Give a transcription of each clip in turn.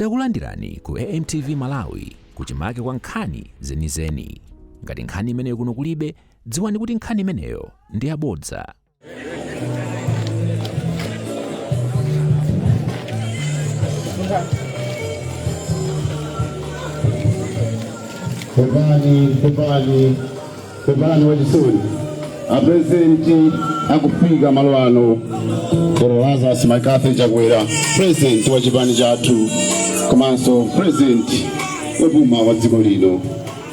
Takulandirani ku AMTV Malawi, kuchimake kwa nkhani zenizeni. Ngati nkhani imeneyo kuno kulibe, dziwani kuti nkhani imeneyo ndi yabodza. Pepani, pepani, pepani wachisoni. Apurezidenti akufika malo ano, Dr. Lazarus McCarthy Chakwera, president wa chipani chathu komanso president wopuma wa dziko lino.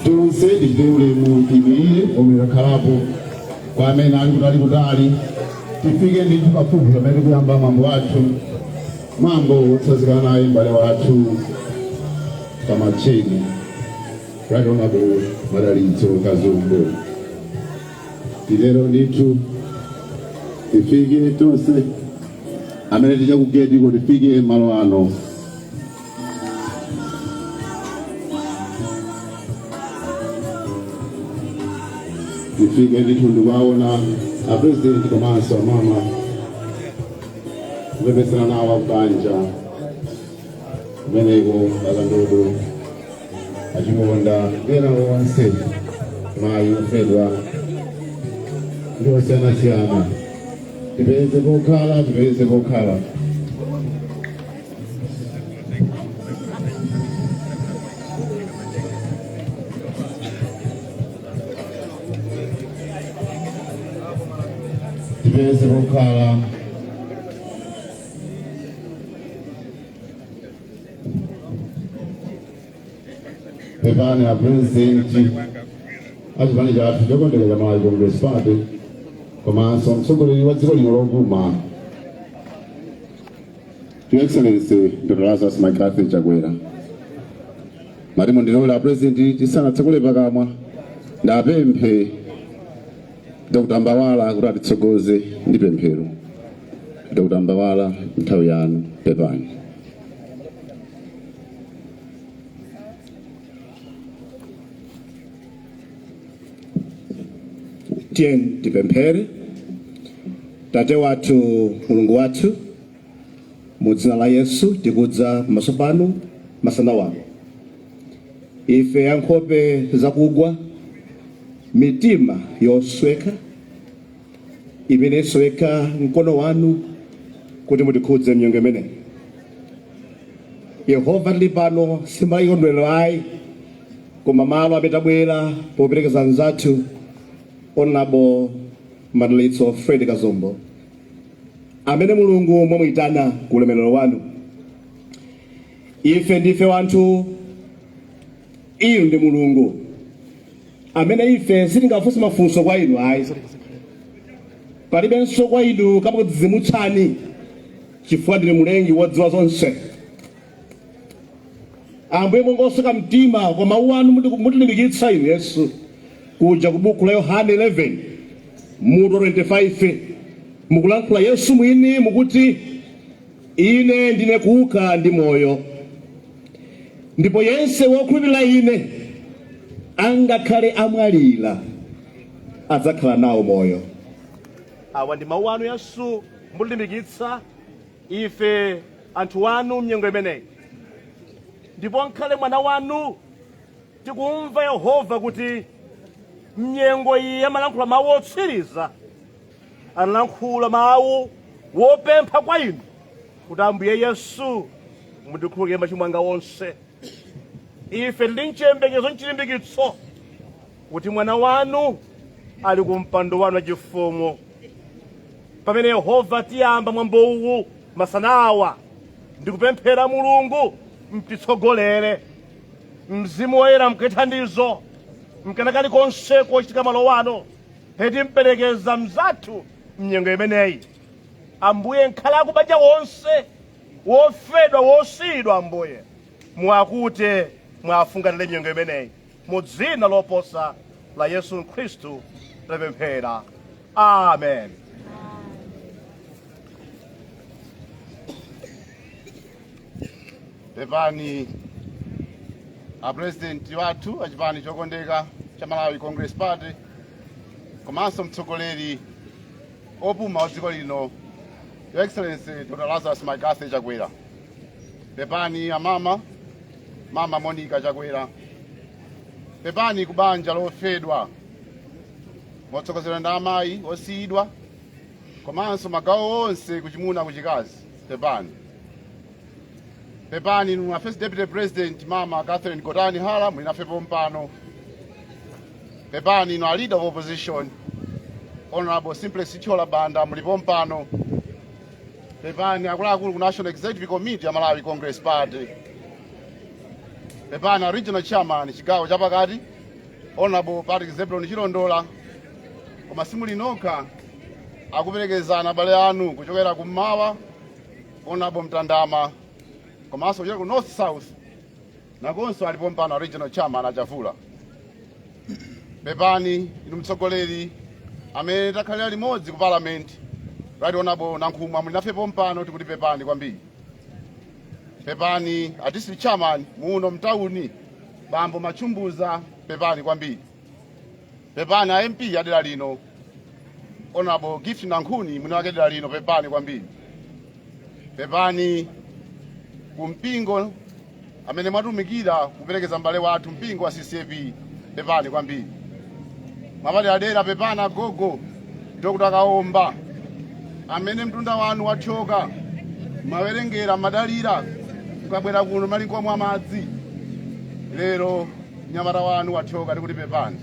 Tonse tichite ulemu, tiyimirire omwe takhalapo. Kwa amene ali kutali kutali, tifike ndithu pafupi pamene tikuyamba mwambo wathu, mwambo wotsanzikana naye m'bale wathu Kamacheni, Right Honorable Madalitso Kazombo. Tilero ndithu tifike tonse amene tili kugeti ko, tifike malo ano. Tifike ndithu ndikuwaona apresident komanso amama, kupepesana nawo akubanja kumeneko, akandodo, achikonda, ena onse, mayi ofedwa ndi osiyanasiyana. Tipeze pokhala, tipeze pokhala. Tipeze pokhala. Pepani a president achipani chathu chokondeka cha Malawi Congress Party komanso mtsogoleri wa dziko lino lopuma, Your Excellency Dr. Lazarus McCarthy Chakwera. Mati mundilole a president, tisanatsekule pakamwa, ndapemphe Dr. Mbawala kuti atitsogoze ndi pemphero. Dr. Mbawala, nthawi yanu, pepani. Tiyeni tipemphere. Tate wathu, Mulungu wathu, mu dzina la Yesu tikudza pamaso panu masana wano, ife ankhope zakugwa, mitima yosweka imene isoweka mkono wanu kuti mutikhudze mnyengo imeneyi. Yehova, tili pano simayikondwerero ayi, koma malo amene tabwera poperekeza anzathu Honorable Madalitso Fred Kazombo, amene Mulungu mwamuyitana ku ulemerero wanu. Ife ndife wanthu, inu ndi Mulungu amene ife sitingafunse mafunso kwa inu ayi. Palibenso kwa inu kamakudzidzimutsani, chifukwa ndinu Mlengi wodziwa zonse. Ambuye, mongosweka mtima kwa mawu anu mutilimbikitsa inu Yesu kuja ku buku la Yohane 11 mutu 25, mukulankhula Yesu mwini, mukuti, "Ine ndine kuuka ndi moyo, ndipo yense wokhulupirira ine, angakhale amwalira, adzakhala nawo moyo." Awa ndi mawu anu Yesu, mutilimbikitsa ife anthu anu mnyengo imeneyi. Ndipo nkhale mwana wanu tikumva Yehova kuti mnyengo iyi amalankhula mawu otsiriza, analankhula mawu wopempha kwa inu kuti, "Ambuye Yesu, mundikhululukire machimo anga onse." Ife tili mchiyembekezo, mchilimbikitso kuti mwana wanu ali ku mpando wanu wachifumu. Pamene Yehova tiyamba mwambo uwu masana awa, ndikupemphera Mulungu mtitsogolere, Mzimu Woyera mkathandizo mkana kalikonse kochitika malo wano hetimperekeza mzathu mnyengo imeneyi. Ambuye, nkhale akubanja wonse wofedwa, wosiyidwa, Ambuye mwakute mwafungatire nyengo imeneyi. Mu dzina loposa la Yesu Khristu tapemphera, amen. Pepani apresidenti wathu achipani chokondeka cha Malawi Congress Party komanso mtsogoleri opuma wa dziko lino, Your Excellency Dr. Lazarus McCarthy Chakwera. Pepani amama, Mama Monica Chakwera. Pepani kubanja lofedwa motsogozedwa ndi amayi osiyidwa komanso magawo onse kuchimuna kuchikazi. Pepani. Pepani inu a First Deputy President, Mama Catherine Gotani Hara, muli nafe pompano. Pepani inu a Leader of Opposition, Honorable Simplex Chithyola Banda, muli pompano. Pepani akuluakulu ku National Executive Committee ya Malawi Congress Party. Pepani a Regional Chairman chigawo chapakati, Honorable Patrick Zebulon Chilondola, koma simuli nokha, akuperekezana abale anu kuchokera kummawa, Honorable Mtandama, komanso kuchokera ku North South nakonso alipo mpano Regional Chairman Achavula. Pepani inu mtsogoleri amene takhalira limodzi ku Parliament, Right Honorable Nankhumwa, muli nafe pompano, tikuti pepani kwambiri. Pepani a District Chairman muno mtawuni, Bambo Machumbuza, pepani kwambiri. Pepani a MP adera lino, Honorable Gift Nankhuni, mwini wake dera lino, pepani kwambiri. Pepani kumpingo amene mwatumikira kuperekeza m'bale wathu, mpingo wa CCAP, pepani kwambiri. Mwapaderadera pepani agogo Dr. Kaomba amene mtunda wanu wathyoka, mawerengera madalira mukabwera kuno malinkomwe amadzi, lero mnyamata wanu wathyoka, tikuti pepani.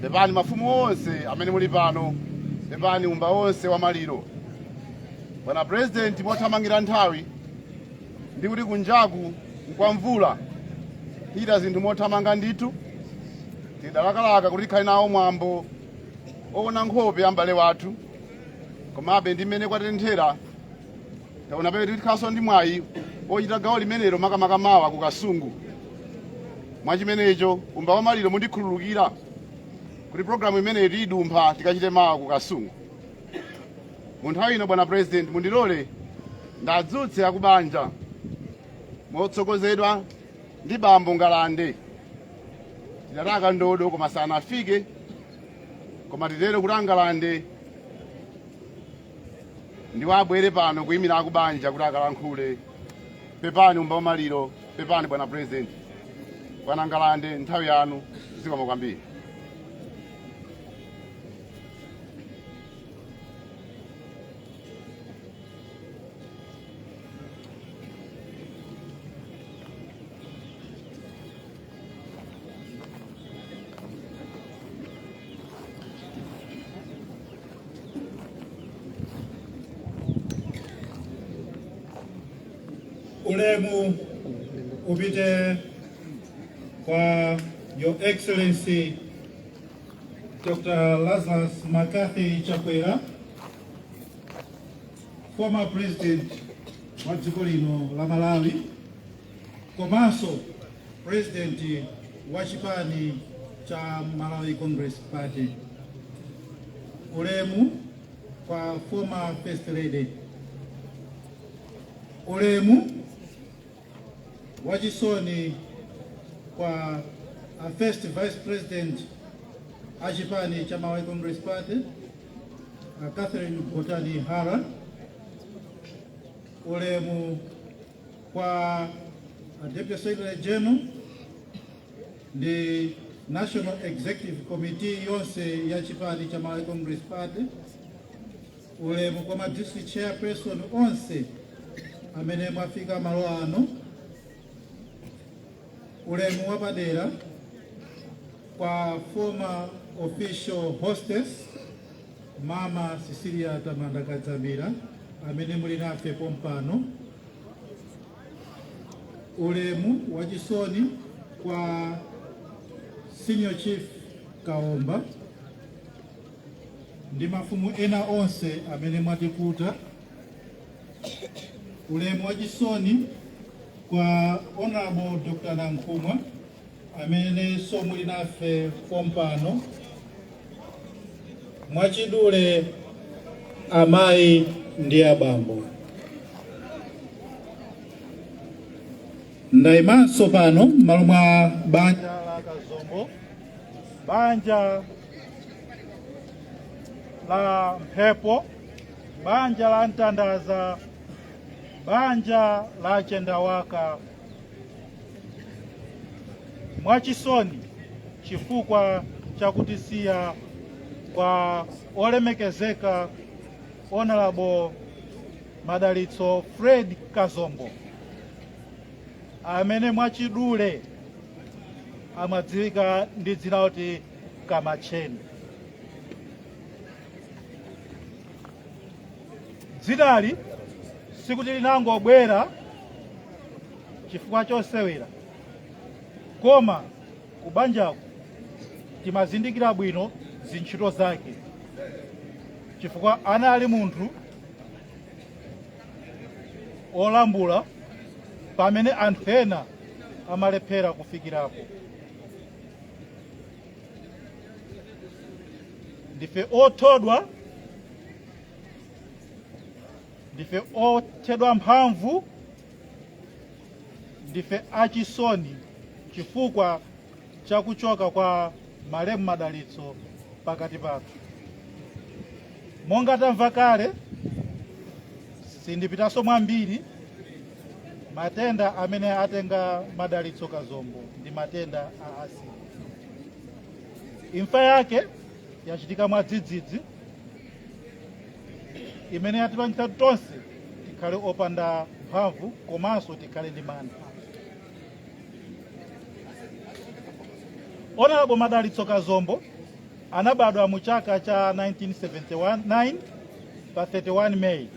Pepani mafumu onse amene muli pano, pepani umba onse wa maliro. Bwana President, mothamangira nthawi ndikuti kunjaku nkwa mvula, tichita zinthu mothamanga ndithu. Tidalakalaka kuti tikhale nawo mwambo owona nkhope ya m'bale wathu, komabe ndi mmene kwatenthera taona peke tikhalanso ndi mwayi ochita gawo limenelo makamaka mawa ku Kasungu. Mwachimenecho umba wa maliro mundikhululukira kuti programu imeneyi tiyidumpha, tikachite mawa ku Kasungu. Mu nthawi ino, bwana President, mundilole ndadzutse akubanja motsogozedwa ndi Bambo Ngalande. Tidataka ndodo koma sanafike, koma titero kuti angalande ndiwo abwere pano kuyimira akubanja kuti akalankhule. Pepani umba wamaliro, pepani bwana President. Bwana Ngalande, nthawi yanu, zikomo kwambiri. Ulemu upite kwa Your Excellency Dr. Lazarus McCarthy Chakwera, former President wa dziko lino la Malawi komanso President wa chipani cha Malawi Congress Party. Ulemu kwa former First Lady. Ulemu wachisoni kwa a First Vice President a chipani cha Malawi Congress Party, a Catherine Gotani Hara. Ulemu kwa a Deputy Secretary General ndi National Executive Committee yonse ya chipani cha Malawi Congress Party. Ulemu kwa ma district chairperson onse amene mwafika malo ano. Ulemu wapadera kwa former official hostess, Mama Cecilia Tamanda Kadzamira, amene muli nafe pompano. Ulemu wachisoni kwa Senior Chief Kaomba ndi mafumu ena onse amene mwatikuta. Ulemu wachisoni kwa Honorable Dr. Nankhumwa amene so muli nafe pompano. Mwachidule, amayi ndi abambo, ndayimanso pano m'malo mwa banja la Kazombo, banja la Mphepo, banja la Mtandaza. Banja la Chendawaka, mwachisoni chifukwa chakutisiya kwa olemekezeka Honorable Madalitso Fred Kazombo, amene mwachidule amadziwika ndi dzina kuti Kamacheni. Dzinali sikuti linangobwera chifukwa chosewera, koma kubanjaku timazindikira bwino zintchito zake, chifukwa anali munthu olambula pamene anthu ena amalephera kufikirapo. Ndife othodwa, ndife othedwa mphamvu, ndife achisoni chifukwa chakuchoka kwa malemu Madalitso pakati pathu. Monga tamva kale, sindipitanso mwambiri, matenda amene atenga Madalitso Kazombo ndi matenda a asidi. Imfa yake yachitika mwadzidzidzi, imene yatipangitsa tonse tikhale opanda mphamvu komanso tikhale ndi mantha. Honorable Madalitso Kazombo anabadwa mu chaka cha 1979 pa 31 May.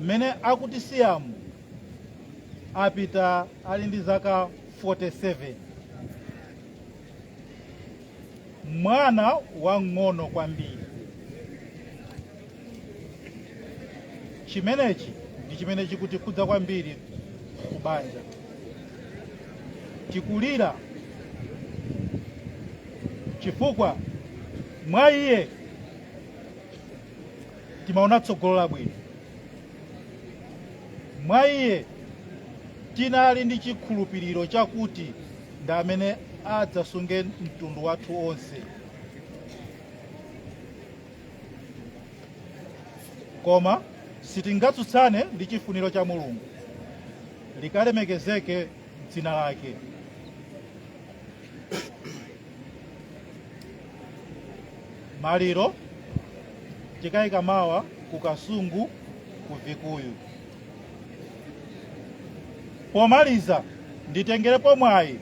Mmene akutisiyamu apita ali ndi zaka 47, mwana wang'ono kwambiri. Chimenechi ndi chimene chikutikhudza kwambiri kubanja. Tikulira chifukwa mwa iye timaona tsogolo labwino, mwa iye tinali ndi chikhulupiriro chakuti ndi amene adzasunge mtundu wathu onse. Koma sitingatsutsane ndi chifuniro cha Mulungu, likalemekezeke dzina lake. Maliro tikayika mawa ku Kasungu ku Vikuyu. Pomaliza, nditengerepo mwayi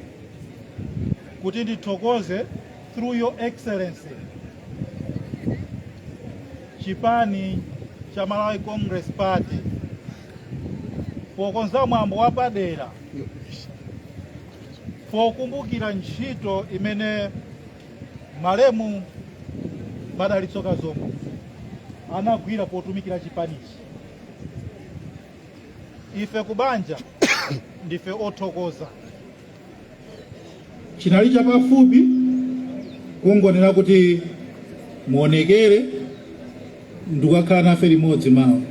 kuti ndithokoze through Your Excellency chipani cha Malawi Congress Party pokonza mwambo wapadera pokumbukira ntchito imene malemu Madalitso Kazombo anagwira potumikira chipanichi. Ife kubanja ndife othokoza. Chinali chapafupi kungonena kuti muonekere ndikukakhala nafe limodzi mawa,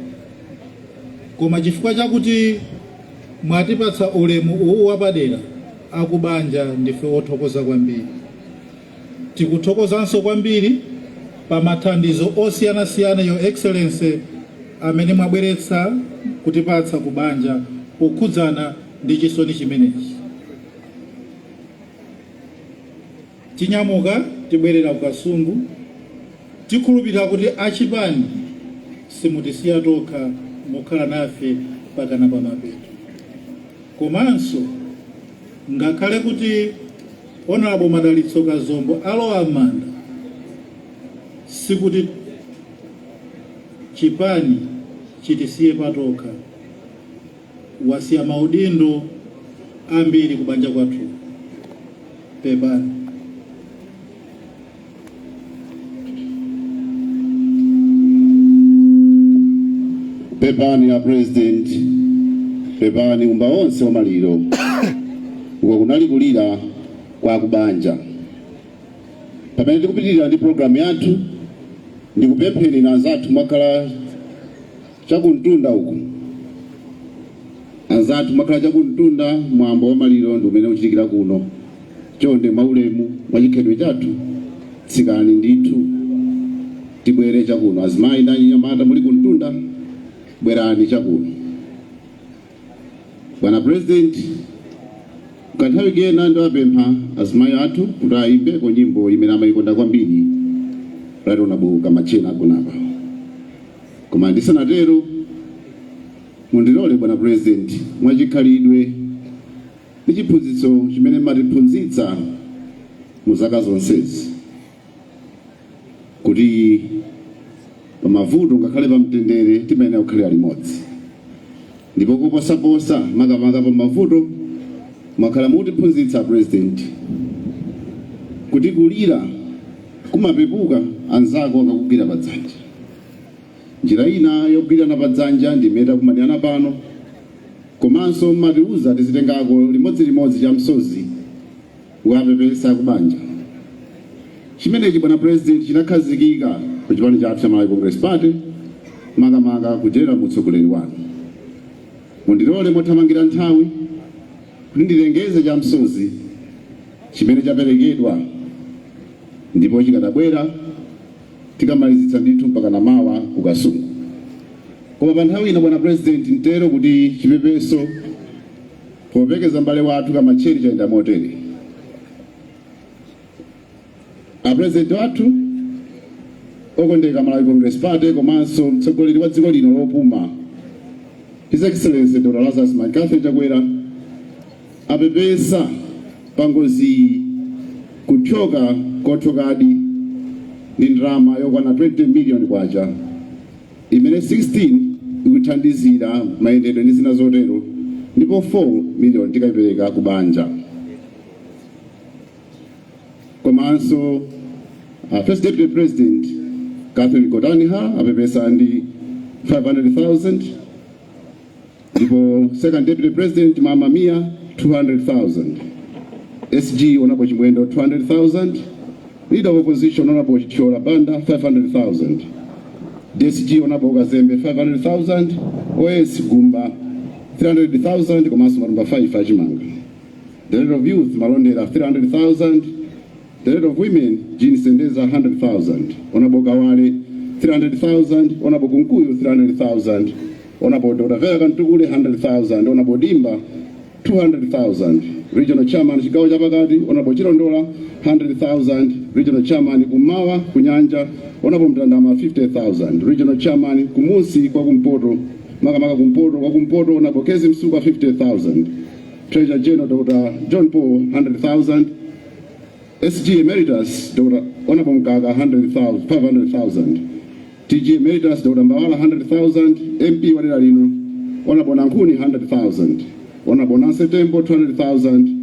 koma chifukwa chakuti mwatipatsa ulemu uwu wapadera, akubanja ndife othokoza kwambiri. Tikuthokozanso kwambiri pa mathandizo osiyanasiyana, Your Excellency, amene mwabweretsa kutipatsa kubanja pokhudzana ndi chisoni chimenechi. Tinyamuka tibwerera ku Kasungu, tikhulupirira kuti achipani simutisiya tokha, mukhala nafe pakana pa mapeto. Komanso ngakhale kuti Honorable Madalitso Kazombo alowa m'manda, sikuti chipani chitisiye patokha. Wasiya maudindo ambiri kubanja kwathu. Pepani. Pepani a President, pepani umba onse wa maliro. Uko kunali kulira kwa kubanja. Pamene tikupitirira ndi programu yathu, ndikupempheni na anzathu mwakhala chakumtunda uku, anzathu mwakhala chakumtunda, mwambo wa maliro ndi umene uchitikira kuno. Chonde, mwaulemu, mwachikhalidwe chathu, tsikani ndithu tibwere chakuno. Azimayi ndi anyamata muli kumtunda. Bwerani chakuno, bwana President. Kanthawi kena ndiwapempha azimayi athu kuti ayimbe ku nyimbo imene amayikonda kwambiri, Right Honorable Kamachena agonapa. Koma ndisanatero, mundilole, bwana President, mwachikhalidwe ndi chiphunzitso chimene matiphunzitsa mu zaka zonsezi kuti pamavuto ngakhale pamtendere timayenera kukhalira limodzi, ndipo koposaposa makamaka pamavuto, mwakhala mutiphunzitsa, President, kuti kulira kumapepuka anzako akakugwira padzanja. Njira ina yogwirana padzanja ndi imene takumanirana pano, komanso mmatiuza tizitengako limodzilimodzi cha msozi kukapepesa kubanja. Chimenechi, bwana President, chinakhazikika ku chipani chathu cha Malawi Congress Party, makamaka kudzera mu utsogoleri wanu. Mundilole mothamangira nthawi kuti ndilengeze cha msozi chimene chaperekedwa, ndipo chikadabwera tikamalizitsa ndithu mpaka namawa ku Kasungu. Koma pa nthawi ino, bwana President, ntero kuti chipepeso popekeza mbale wathu Kamacheni chayenda motere. Apresident wathu okondeka, Malawi Congress Party, komanso mtsogoleri wa dziko lino lopuma, His Excellency Dr Lazarus McCarthy Chakwera, apepesa pa ngozi kuthyoka kothokadi ndi ndalama yokwana 20 million kwacha, imene 16 ikuthandizira mayendedwe ndi zina zotero, ndipo 4 million tikayipereka ku banja. Komanso First Deputy President Catherine Gotani Hara apepesa ndi 500,000, ndipo Second Deputy President Mama Mia 200,000, SG Honorable Chimwendo 200,000, Leader of Opposition Honorable Chithyola Banda 500,000, DSG Honorable Kazembe 500,000, OS Gumba 300,000, komanso matumba 5 achimanga, Director of Youth Malondera 300,000, Director of Women Jean Sendeza 100,000, Honorable Kawale 300,000, Honorable Kunkuyu 300,000, Honorable Dr. Vera Kantukule 100,000, Honorable Dimba 200,000, Regional Chairman chigawo chapakati Honorable Chilondola 100,000, Regional Chairman kumawa kunyanja Honorable Mtandama 50,000, Regional Chairman kumunsi kwa kumpoto, makamaka kumpoto kwa kumpoto, Honorable Kezi Msuka 50,000, Treasurer General Dr. John Paul 100,000, SG Emeritus Dr. Honorable Mkaka 100,000, 500,000, TG Emeritus Dr. Mbawala 100,000, MP wadera lino Honorable Nankhuni 100,000, Honorable Nancy Tembo 200,000,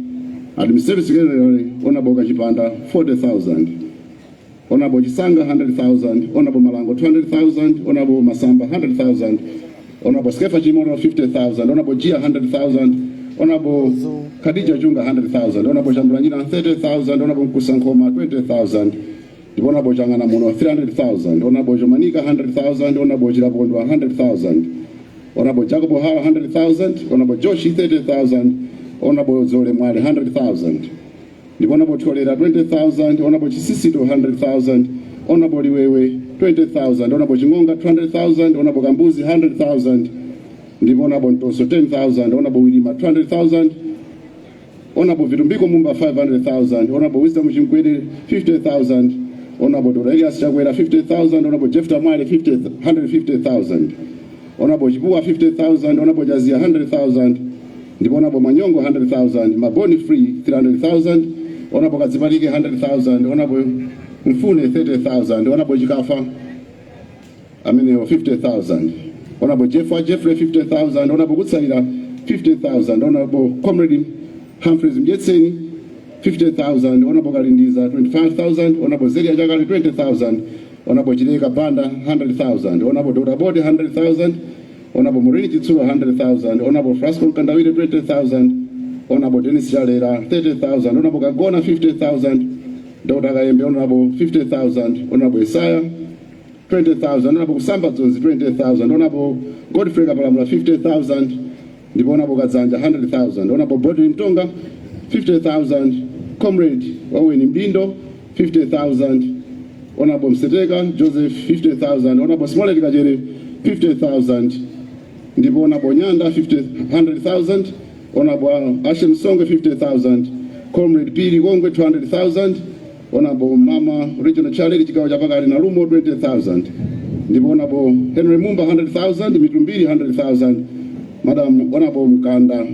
Administrative Secretary Honorable Kachipanda 40,000, Honorable Chisanga 100,000, Honorable Malango 200,000, Honorable Masamba 100,000, Honorable Skefa Chimono 50,000, Honorable Gia 100,000, Honorable Khadija Chunga 100,000, Honorable Chambulanyina 30,000, Honorable Nkusankoma 20,000, ndipo Honorable Changana Muno 300,000, Honorable Chomanika 100,000, Honorable Chilapondwa 100,000, Honorable Jacob Hara 100,000, Honorable Joshi 30,000, Honorable Zole Mwale 100,000, ndipo Honorable Tholera 20,000, Honorable Chisisito 100,000, Honorable Liwewe 20,000, Honorable Chingonga 200,000, Honorable Kambuzi 100,000, ndipo Honorable Ntoso 10,000, Honorable Wilima 200,000, Honorable Vitumbiko Mumba 500,000, Honorable Wisdom Chimkwede 50,000, Honorable Dr. Elias Chakwera 50,000, Honorable Jeffta Mwale 50 150,000, Honorable Chipuwa 50,000, Honorable Jazia 100,000, ndipo Honorable Manyongo 100,000, Maboni Free 300,000, Honorable Kadzipatike 100,000, Honorable Mfune 30,000, Honorable Chikafa amenewo 50,000, Honorable Jeff wa Jeffrey 50,000, Honorable Kutsalira 50,000, Honorable Comrade Humphreys Mjetseni 50,000, Honorable Kalindiza 25,000, Honorable Zeria Chakali 20,000, Honorable Chileka Banda 100,000, Honorable Dr. Bode 100,000, Honorable Murini Chitsulo 100,000, Honorable Frasco Kandawire 20,000, Honorable Dennis Chalera 30,000, Honorable Kagona 50,000, Dr. Kayembe Honorable 50,000, Honorable Isaiah 20,000, Honorable Kusamba Dzonzi 20,000, Honorable Godfrey Kapalamula 50,000, ndipo Honorable Kadzanja 100,000, Honorable Bodwin Mtonga 50,000, Comrade Owen Mbindo 50,000, Honorable Mseteka Joseph 50,000, Honorable Smolet Kachere 50,000. Ndipo Honorable Nyanda 50 100,000, Honorable Ashem Songwe 50,000, Comrade Piri Kongwe 200,000, Honorable Mama Regional Chairlady chigawo chapakati na Lumo 20,000, ndipo Honorable Henry Mumba 100,000, Mitumbiri 100,000, Madam Honorable Mkanda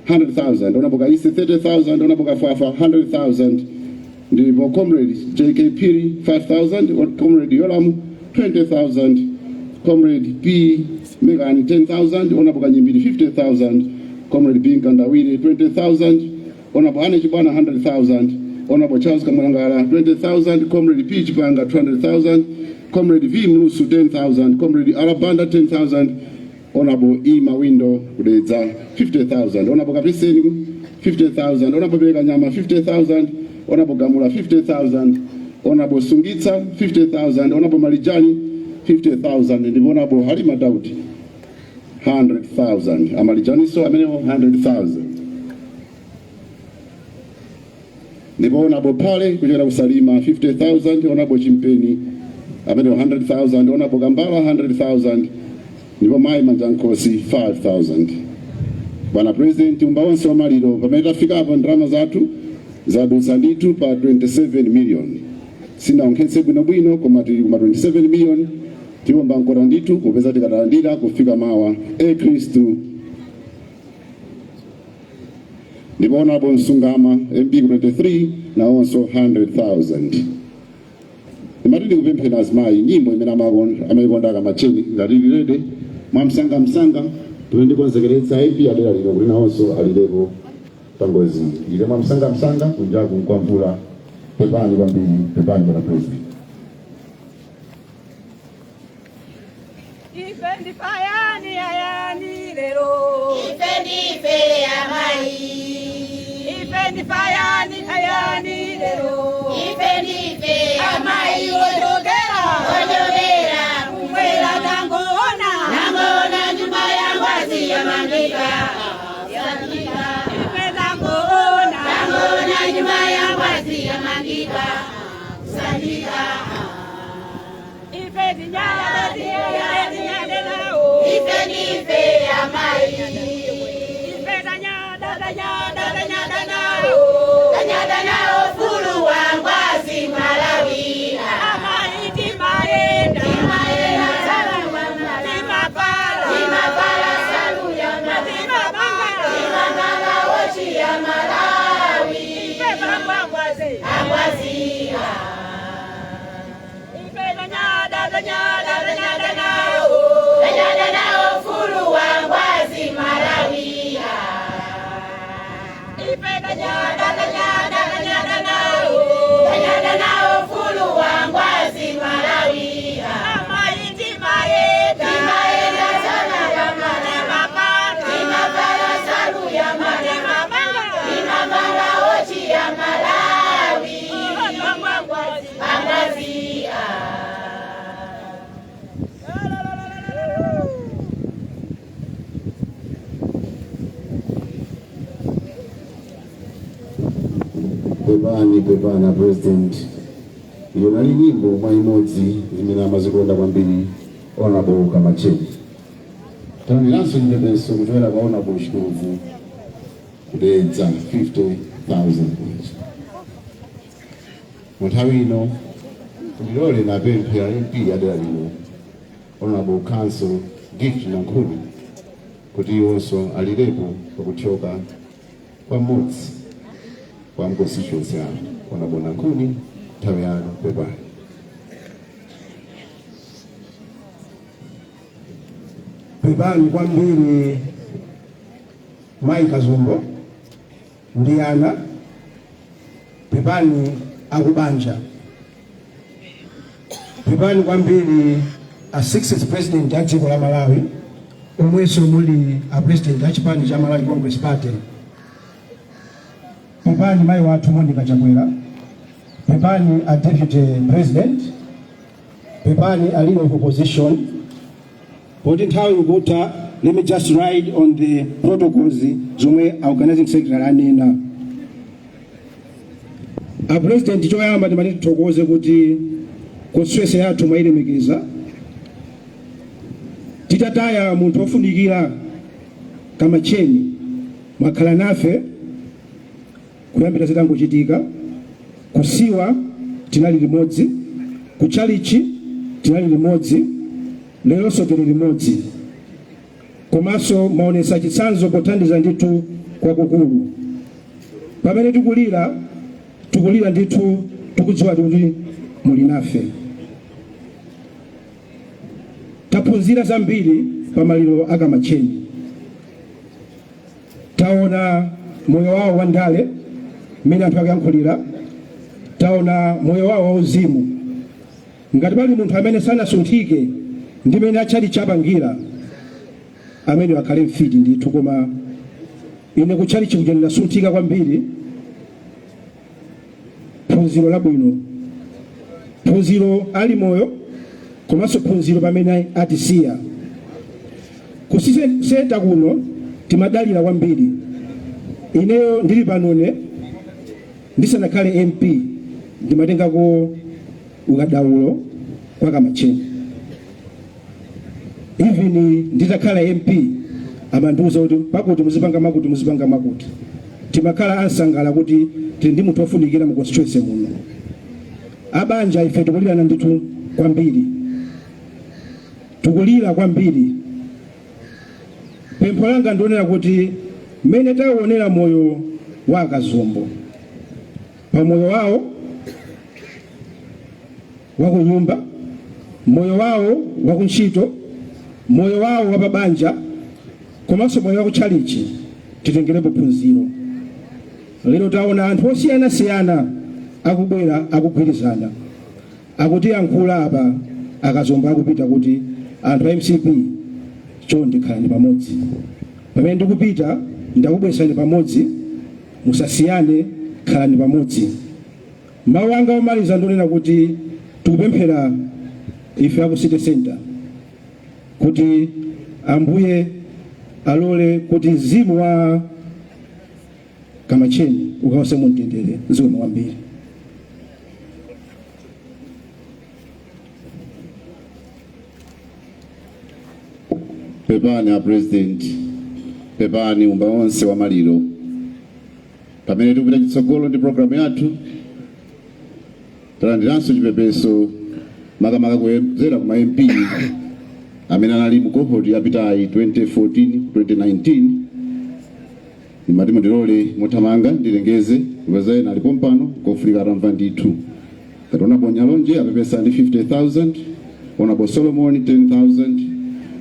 100,000, Honorable Kaisi 30,000, Honorable Kafafa 100,000, ndipo Comrade JK Piri 5,000, Comrade Yolam 20,000, Comrade P Megani 10,000, Honorable Kanyimbiri 50,000, Comrade B Nkandawire 20,000, Honorable Ane Chibwana 100,000, Honorable Charles Kamwangala 20,000, Comrade P Chipanga 200,000, Comrade V Mlusu 10,000, Comrade Arabanda 10,000, Honorable E Mawindo Kudedza 50,000, Honorable Kapiseni 50,000, Honorable Beka Nyama 50,000, Honorable Gamula 50,000, Honorable Sungitsa 50,000, Honorable Malijani 50,000, ndipo Honorable Halima Daudi 100,000. Amalijaniso amenewo 100,000. Ndipo Honorable Pale kuchokera kusalima 50,000, Honorable Chimpeni amenewo 100,000, Honorable Kambala 100,000, ndipo Mayi Manjankosi 5,000. Bwana President, umba wonse wa maliro pamene tafikapo ndalama zathu zadutsa ndithu pa 27 million. Sinaonkhetse bwinobwino, koma tili kuma 27 million. Tiwomba mkota ndithu kupeza tikatalandira kufika mawa e Khristu. Ndipo Honorable Msungama MP 23 nawonso 100,000. Imati ndikupemphera azimayi nyimbo imene amayikonda akamacheni ngati lilede mwamsangamsanga pamene ndikonzekeretsa MP adera lino kuti nawonso alilepo pangozi ile mwamsangamsanga kunjaku kwa mvula. Pepani kwambiri, pepani bwana President. Ife ndife ayani ayani lero. Ife ndife amayi. Ife ndife ayani ayani lero. Ife ndife amayi. Ochokera. Ochokera. Kumwera tangoona. Nangoona nyumba ya ngwazi yamangika. Ife tangoona. Nangoona nyumba ya ngwazi yamangika. Sandika. Ife tinyada tinyada tinyada nawo. Ife ndife amayi. Ife tanyada tanyada tanyada nawo. Tanyada nawo fulu wa ngwazi Malawi. Amayi timayenda. Timayenda salu wa Malawi. Timapala. Timapala salu ya Malawi. Timapanga. Timapanga wochi ya Malawi. Ife pangwangwazi. Angwazi. Ife tanyada tanyada tanyada nawo. Tanyada nawo fulu wa ngwazi Malawi. Ife tanyada tanyada tanyada nawo. Tanyada nawo fulu wa ngwazi Malawi. Amayi timayenda. Timayenda sana ya Malawi. Timapala. Timapala salu ya Malawi. Timapanga. Timapanga wochi ya Malawi. Pangwangwazi. Angwazi. La, la, la, la, la, la, la. Pepani, pepani President. Iyo nali nyimbo mwa imodzi imene amazikonda kwambiri Honorable Kamacheni. Taoneranso chipepeso kuchokera kwa Honorable Chitovu kudedza 50,000. Mu nthawi ino ndilole napemphera MP adera lino Honorable Council Gift Nankhuni kuti iwonso alilepo pakuthyoka kwa mmodzi wa constituency yanu. Honorable Nankhuni, nthawi yanu, pepani. Pepani kwambiri Mayi Kazombo ndi ana, pepani akubanja, pepani kwambiri a 60th president a dziko la Malawi omwenso muli a president a chipani cha Malawi Congress Party, pepani mayi wathu Monica Chakwera, pepani a deputy president, pepani a leader of opposition. Poti nthawi ikutha, let me just ride on the protocols zomwe organizing secretary anena. A president, choyamba timati tithokoze kuti constituency yathu mwayilemekeza. Titataya munthu wofunikira Kamacheni, mwakhala nafe kuyambira zitangochitika. Kusiwa tinali limodzi, kuchalichi tinali limodzi, leronso tili limodzi. Komanso mwaonetsa chitsanzo pothandiza ndithu kwakukulu. Pamene tikulira, tikulira ndithu tikudziwa kuti muli nafe. Taphunzira zambiri pa maliro a Kamacheni. Taona moyo wawo wa ndale mmene anthu akuyankhulira, taona moyo wawo wauzimu. Ngati pali munthu amene sanasunthike ndi mmene atchalichi apangira, amene akhale mfiti ndithu. Koma ine kutchalichi kuja ndinasunthika kwambiri. Phunziro labwino, phunziro ali moyo, komanso phunziro pamene atisiya. Ku center kuno timadalira kwambiri. Ineyo ndili panone ndisanakhale MP, ndimatengako ukadaulo kwa Kamacheni. Even nditakhala MP, amandiuza kuti pakuti muzipanga makuti, muzipanga makuti. Timakhala ansangala kuti tili ndi munthu wofunikira mu constituency muno. Abanja ife tikulirana ndithu kwambiri, tikulira kwambiri. Pempho langa ndionera kuti mmene tawonera moyo wa Akazombo, pa moyo wawo wakunyumba, moyo wawo wakuntchito, moyo wawo wapabanja, komanso moyo wakutchalichi, titengerepo phunziro. Lero taona anthu osiyanasiyana akubwera, akugwirizana, akutiyankhula apa Akazombo akupita kuti anthu a MCP, chonde khalani pamodzi. Pamene ndikupita ndakubwesani pamodzi, musasiyane, khalani pamodzi. Mawu anga omaliza ndionena kuti tikupemphera ife aku city center kuti Ambuye alole kuti mzimu wa Kamacheni ukawuse mumtendere. Zikomo kwambiri. Pepani a President, pepani umba onse wa maliro. Pamene tikupita chitsogolo ndi programu yathu, talandiranso chipepeso makamaka kuyezera kuma MP amene anali mu cohort yapitayi 2014 2019. Ndimati mundilole mothamanga ndilengeze, kupeza ena alipo mpano kofunika atamva ndithu. Ngati Honorable Nyalonje apepesa ndi 50,000, Honorable Solomon 10,000,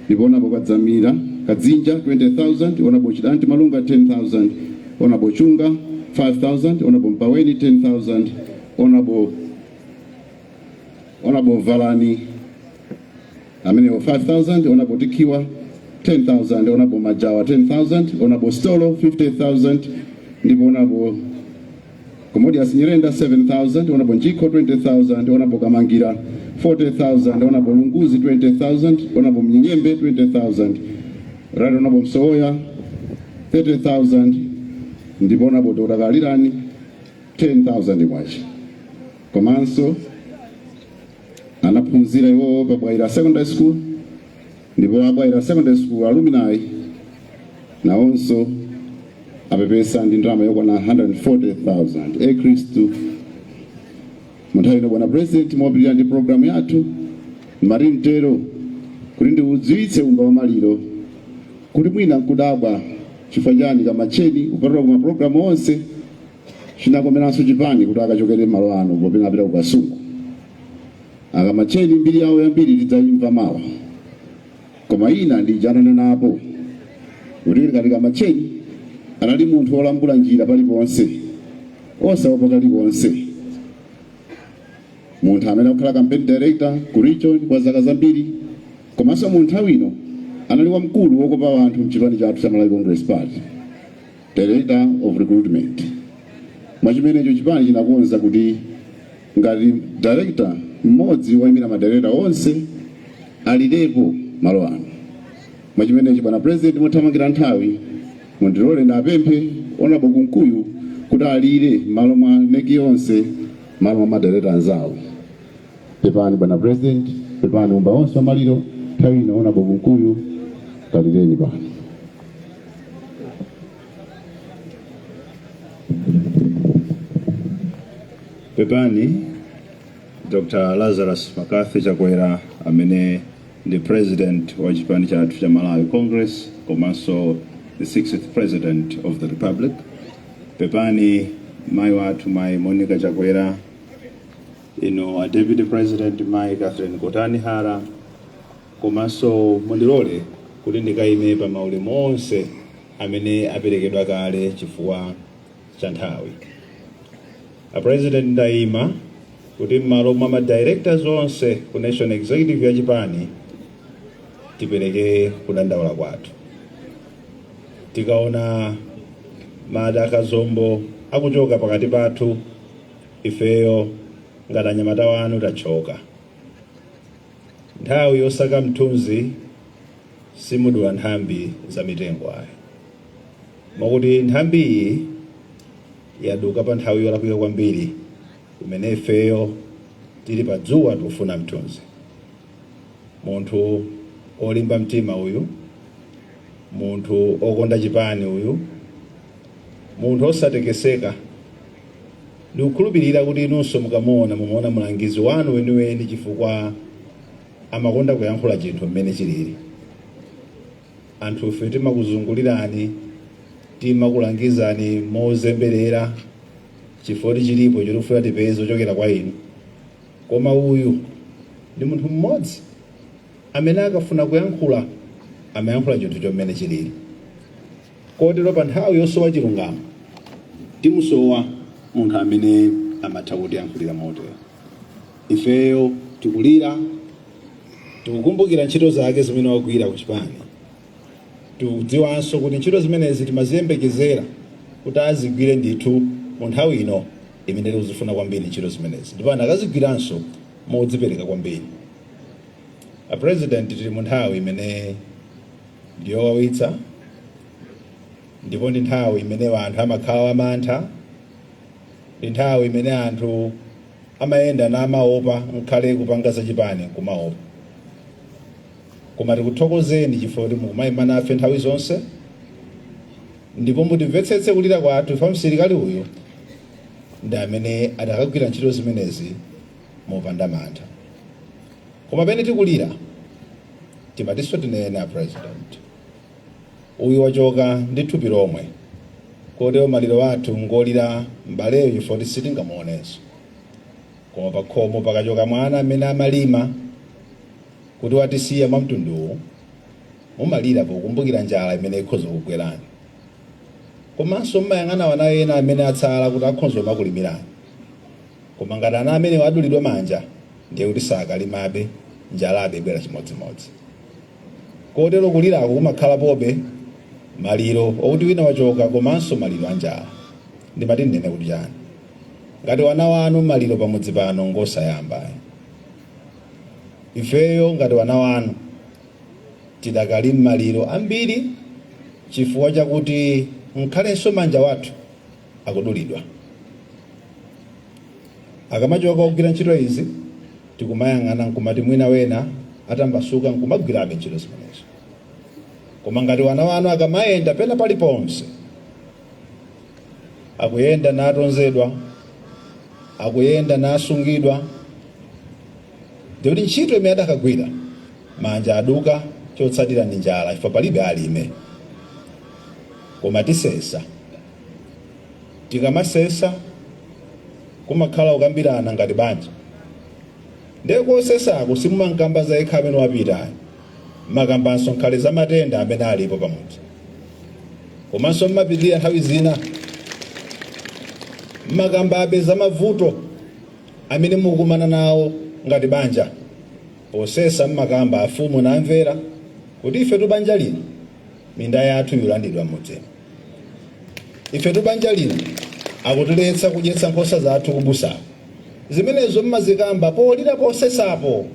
ndipo Honorable Kadzamira Kadzinja 20,000, Honorable Chidanti Malunga 10,000, Honorable Chunga 5,000, Honorable Mpaweni 10,000, Honorable Valani amenewo 5,000, Honorable Tikiwa 10,000, Honorable Majawa 10,000, Honorable Stolo 50,000, ndipo Honorable Komodius Nyirenda 7,000, Honorable Njiko 20,000, Honorable Kamangira 40,000, Honorable Lunguzi 20,000, Honorable Mnyenyembe 20,000, Right Honorable Msowoya 30,000, ndipo Honorable Dr. Kalirani 10,000 kwacha. Komanso anaphunzira iwowo pa Bwaila Secondary School, ndipo a Bwaila Secondary School alumni nawonso apepesa ndi ndalama yokwana 140,000. E Khristu, munthawi ino bwana President, mopitirira ndi programu yathu, ndimati mtero kuti ndiudziwitse umba wa maliro kuti mwina nkudabwa chifukwa chani Kamacheni kupatula ku mapulogalamu onse chinakomeranso chipani kuti akachokere malo ano popena apita ku Kasungu. Akamacheni mbiri yawo yambiri tidzayimva mawa, koma ina ndi ijananenapo kuti ngati Kamacheni anali munthu wolambula njira paliponse, osaopa kalikonse, munthu amene akukhala campaign director ku region kwa zaka zambiri, komanso mu nthawi ino anali wamkulu wokopa anthu mchipani chathu cha Malawi Congress Party, director of recruitment. Mwachimenecho chipani chinakonza kuti ngati director mmodzi woyimira madirector onse alirepo malo ano. Mwachimenecho bwana President, mothamangira nthawi, mundilole ndapemphe Honorable Kunkuyu kuti alire m'malo mwa NEC yonse, m'malo mwa madirector anzawo. Pepani bwana President, pepani umba onse wa maliro. Nthawi ino Honorable Kunkuyu, kalireni pano. Pepani Dr. Lazarus McCarthy Chakwera, amene ndi president wa chipani chathu cha Malawi Congress komanso the 60th president of the republic. Pepani mayi wathu, Mayi Monica Chakwera, ino a deputy president, Mayi Catherine Kotani Hara, komanso mundilole kuti ndikayime pa maulemu onse amene aperekedwa kale chifukwa cha nthawi. A president, ndayima kuti m'malo mwa ma directors onse ku national executive ya chipani tipereke kudandaula kwathu. Tikaona Mada Kazombo akuchoka pakati pathu, ifeyo ngati anyamata wanu tachoka. Nthawi yosaka mthunzi simudula nthambi za mitengo ayi, mwakuti nthambi iyi yaduka pa nthawi yolakwika kwambiri imene ifeyo tili pa dzuwa tikufuna mthunzi. Munthu olimba mtima uyu, munthu okonda chipani uyu, munthu osatekeseka. Ndikukhulupirira kuti inunso mukamuona mumaona mulangizi wanu weniweni, chifukwa amakonda kuyankhula chinthu mmene chilili. Anthufe timakuzungulirani, timakulangizani mozemberera chifukwa chilipo chotifuna tipeze kuchokera kwa inu, koma uyu ndi munthu mmodzi amene akafuna kuyankhula amayankhula chinthu chomene chilili. Kotero pa nthawi yosowa chilungamo timusowa munthu amene amatha kutiyankhulira motero. Ifeyo tikulira, tikukumbukira ntchito zake zimene wagwira ku chipani. Tikudziwanso kuti ntchito zimenezi timaziyembekezera kuti azigwire ndithu mu nthawi ino imene tikuzifuna kwambiri ntchito zimenezi, ndipo anakazigwiranso modzipereka kwambiri. A president, tili mu nthawi imene ndiyowawitsa, ndipo ndi nthawi imene anthu amakhala wamantha, ndi nthawi imene anthu amayenda namaopa, nkhale kupanga zachipani nkumaopa. Koma tikuthokozeni chifukwa kuti mukumayima nafe nthawi zonse, ndipo mutimvetsetse kulira kwathu. Ife msilikali uyu ndi amene adakagwira ntchito zimenezi mopanda mantha. Koma pene tikulira timatinso tinene, a president, uyu wachoka ndi thupi lomwe, kotero maliro athu ngolira m'baleyo chifukwa kuti sitingamuonenso. Koma pakhomo pakachoka mwana amene amalima kuti watisiya mwamtunduwu, mumalira pokumbukira njala imene ikhoza kugwerani, komanso mmayang'ana wana ena amene atsala kuti akhonza kumakulimirani. Koma ngati ana amene adulidwa manja, ndiye kuti sakalimabe, njalabe ibwera chimodzimodzi. Kotero kulirako kumakhala pobe maliro okuti wina wachoka komanso maliro a njala. Ndimati ndinene kuti chani? Ngati wana wanu, maliro pamudzi pano ngosayamba. Ifeyo ngati wana wanu tidakali m'maliro ambiri chifukwa chakuti nkhalenso manja wathu akudulidwa. Akamachoka kugwira ntchito izi, tikumayang'ana nkumati mwina wena atambasuka nkumagwirabe ntchito zimenezo. Koma ngati wana wanu akamayenda pena paliponse, akuyenda natonzedwa, akuyenda nasungidwa, ndikuti ntchito imene adakagwira manja aduka, chotsatira ndi njala, ife palibe alime. Koma tisesa. Tikamasesa kumakhala kukambirana ngati banja. Ndiye kosesako simumankamba za yekha amene wapita, makambanso nkhale za matenda amene alipo pamudzi, komanso mmapitirira nthawi zina mmakambabe za mavuto amene mukumana nawo ngati banja. Posesa mmakamba afumu namvera kuti ife tubanja lino minda yathu yulandidwa m'mudzimo, ife tubanja lino akutiletsa kudyetsa nkhosa zathu kubusako. Zimenezo mmazikamba polira posesapo.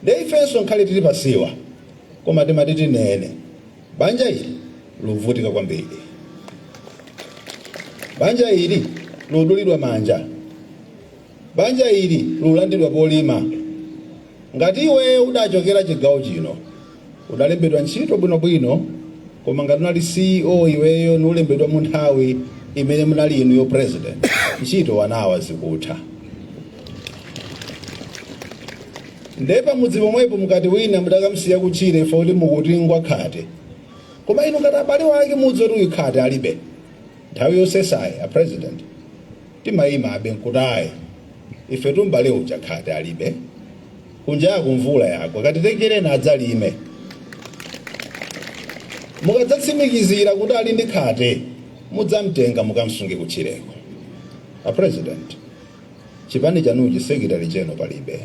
Nde ifenso nkhale tili pasiwa, koma timati tinene, banja ili luvutika kwambiri, banja ili ludulidwa manja, banja ili lulandidwa polima. Ngati iwe udachokera chigawo chino Udalembedwa ntchito bwinobwino, koma ngati unali CEO iweyo nulembedwa mu nthawi imene munali inuyo president, ntchito wanawa zikutha. Nde pamudzi pomwepo mukati wina mudakamsiya kutchire ife kuti mukuti ngwakhate, koma inu ngati abale wake mudzi kuti uyu khate alibe. Nthawi yosesayi, a president, timayima abe nkutayi ife tumbale uja khate alibe, kunjaku mvula yagwa, katitengereni adzalime. Mukadzatsimikizira kuti ali ndi khate, mudzamtenga mukamsunge kutchireko. A president, chipani chanuchi secretary general palibe.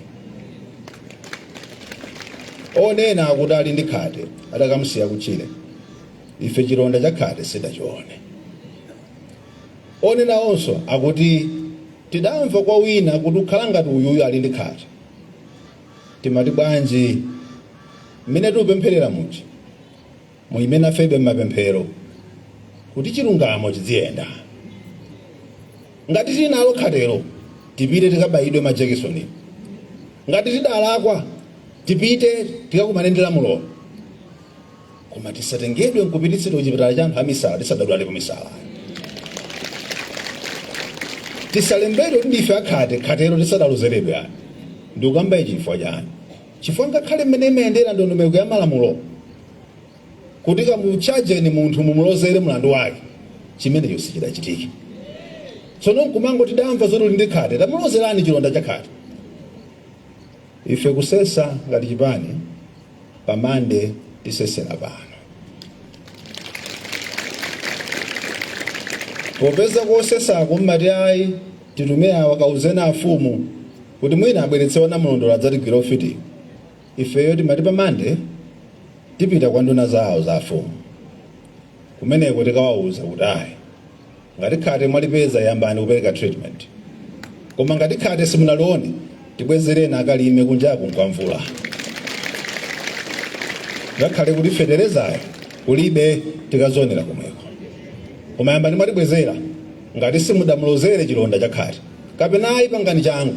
Onena akuti ali ndi khate adakamsiya kutchire, ife chilonda cha khate sidachione. Onena onso akuti tidamva kwa wina kuti ukhala ngati uyuyu ali ndi khate. Timati bwanji mmene tikupempherera muja, muyime nafebe mmapemphero kuti chilungamo chiziyenda. Ngati tili nalo khatelo, tipite tikabayidwe majekisoni. Ngati tidalakwa, tipite tikakumane ndi lamulo, koma tisatengedwe nkupititsidwa kuchipatala cha anthu amisala tisadadwalepo misala. Tisalembedwe kuti ndife akhate, khatelo tisadalozeredwe ani. Ndikukamba ichi chifukwa chani? Chifukwa ngakhale mmene imayendera ndondomeko ya malamulo kuti kamuchajeni munthu mumulozere mlandu wake, chimenecho sichidachitike. Tsono nkumango tidamva zoti uli ndi khate, tamulozerani chilonda cha khate. Ife kusesa ngati chipani pamande tisesera pano, popeza kosesako mmati ayi, titume awa kauzeni afumu kuti mwina abweretse wanamulondola adzatigwira ufiti. Ifeyo timati pamande tipita kwa nduna zawo za afumu, kumeneko tikawauza kuti ayi, ngati khate mwalipeza yambani kupereka treatment, koma ngati khate simunalione tibwezereni akalime, kunjaku nkwa mvula, ngakhale kuti feterezayo kulibe, tikazionera komweko, koma yambani mwatibwezera ngati simudamulozere chilonda cha khate. Kapena ayi, pangani changu,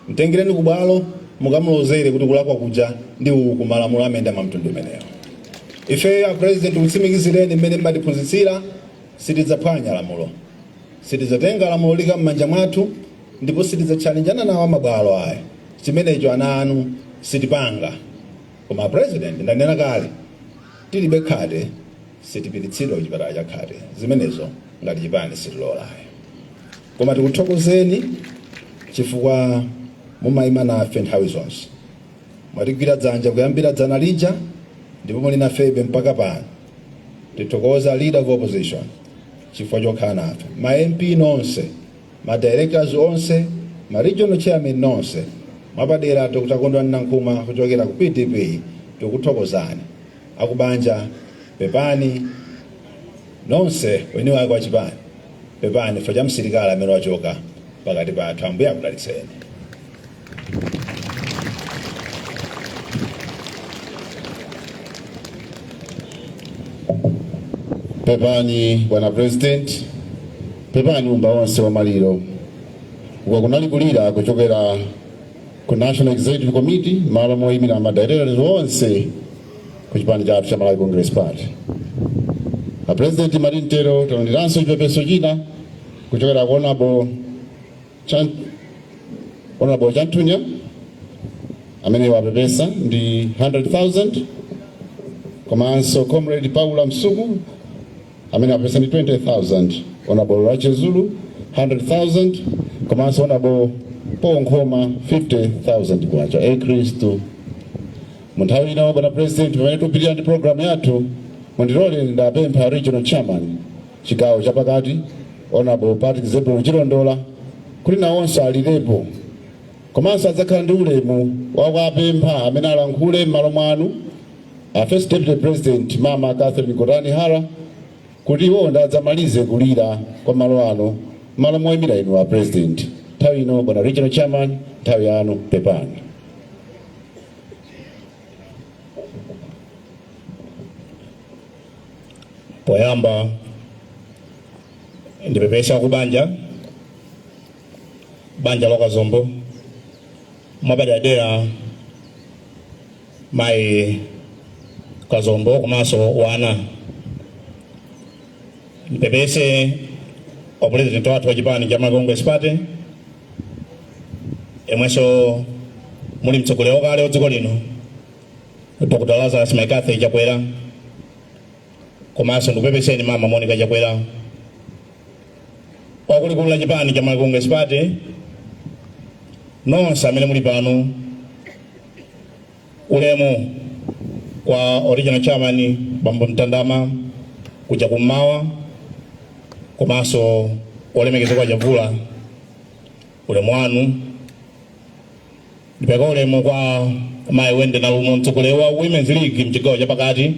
mtengereni kubwalo mukamulozere kuti kulakwa kuja ndi uku, malamulo amenda mwa mtundu umenewo. Ifeyo, a president, kutsimikizireni mmene mmatiphunzitsira, sitidzaphwanya lamulo, sitidzatenga lamulo lika m'manja mwathu, ndipo sitidzatchalenjana nawo amabwalo ayi. Chimenecho ana anu sitipanga. Koma president, ndanena kale, tilibe khate sitipititsidwa kuchipatala cha khate, zimenezo ngati chipani sitilolayo. Koma tikuthokozeni chifukwa mumayima nafe nthawi zonse, mwatigwira dzanja kuyambira dzana lija ndipo muli nafebe mpaka pano. Tithokoza leader of opposition chifukwa chokhala nafe, ma MP nonse, ma directors onse, ma regional chairman nonse, mwapadera Dr Kondwani Nankhumwa kuchokera ku PDP, tikuthokozani. Akubanja, pepani nonse, weni wake wa chipani, pepani chifukwa cha msilikali amene wachoka pakati pathu. Ambuye akudalitseni. Pepani bwana president, pepani umba onse wa maliro. Uko kunali kulira kuchokera ku National Executive Committee malo moyimira ma directors onse ku chipani chathu cha Malawi Congress Party. A president Marintero, talandiranso chipepeso china kuchokera ku Honorable Chanthunya amene wapepesa ndi 100,000, komanso Comrade Paula Msuku amene wapepesa ndi 20,000, Honorable Rachel Zulu 100,000, komanso Honorable Paul Nkhoma 50,000 kwacha. E Khristu, mu nthawi ino, bwana president, pamene tikupitirira ndi program yathu, mundilole ndapempha regional chairman chigawo chapakati, Honorable Patrick Zebron Chilondola, kuti nawonso alirepo, komanso adzakhala ndi ulemu wakuapempha amene alankhule m'malo mwanu, a first deputy president Mama Catherine Gotani Hara, kuti iwo adzamalize kulira kwa malo ano malo moyimira inu a president. Nthawi ino, bwana regional chairman, nthawi yanu, pepani. Poyamba ndipepesa ku banja, banja la Kazombo, mwapaderadera mayi Kazombo komanso wana. Ndipepese wa president wathu wa chipani cha Malawi Congress Party, yemwenso muli mtsogoleri wakale wa dziko lino, Dr. Lazarus McCarthy Chakwera, komanso ndikupepeseni Mama Monica Chakwera, wakulikulu la chipani cha Malawi Congress Party, nonse amene muli pano. Ulemu kwa original chairman Bambo Mtandama kuja kummawa, komanso olemekezeka Chavula, ulemu wanu. Ndipereka ulemu kwa Mayi Wende Nalumo, mtsogoleri wa Women's League mchigawo chapakati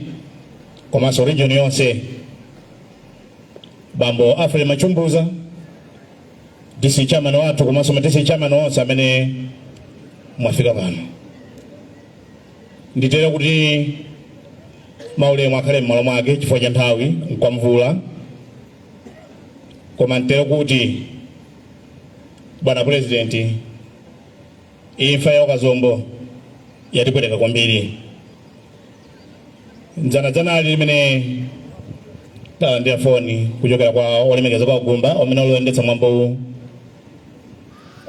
komanso region yonse, Bambo Alfred Machumbuza, DC chairman wathu, komanso ma DC chairman onse amene mwafika pano. Nditere kuti maulemu akhale m'malo mwake chifukwa cha nthawi nkwamvula, koma ntere kuti bwana president, imfa ya Kazombo yatipweteka kwambiri. Dzanadzanali limene talandira foni kuchokera kwa olemekezeka kwa Gumba amene aloyendetsa mwambowu,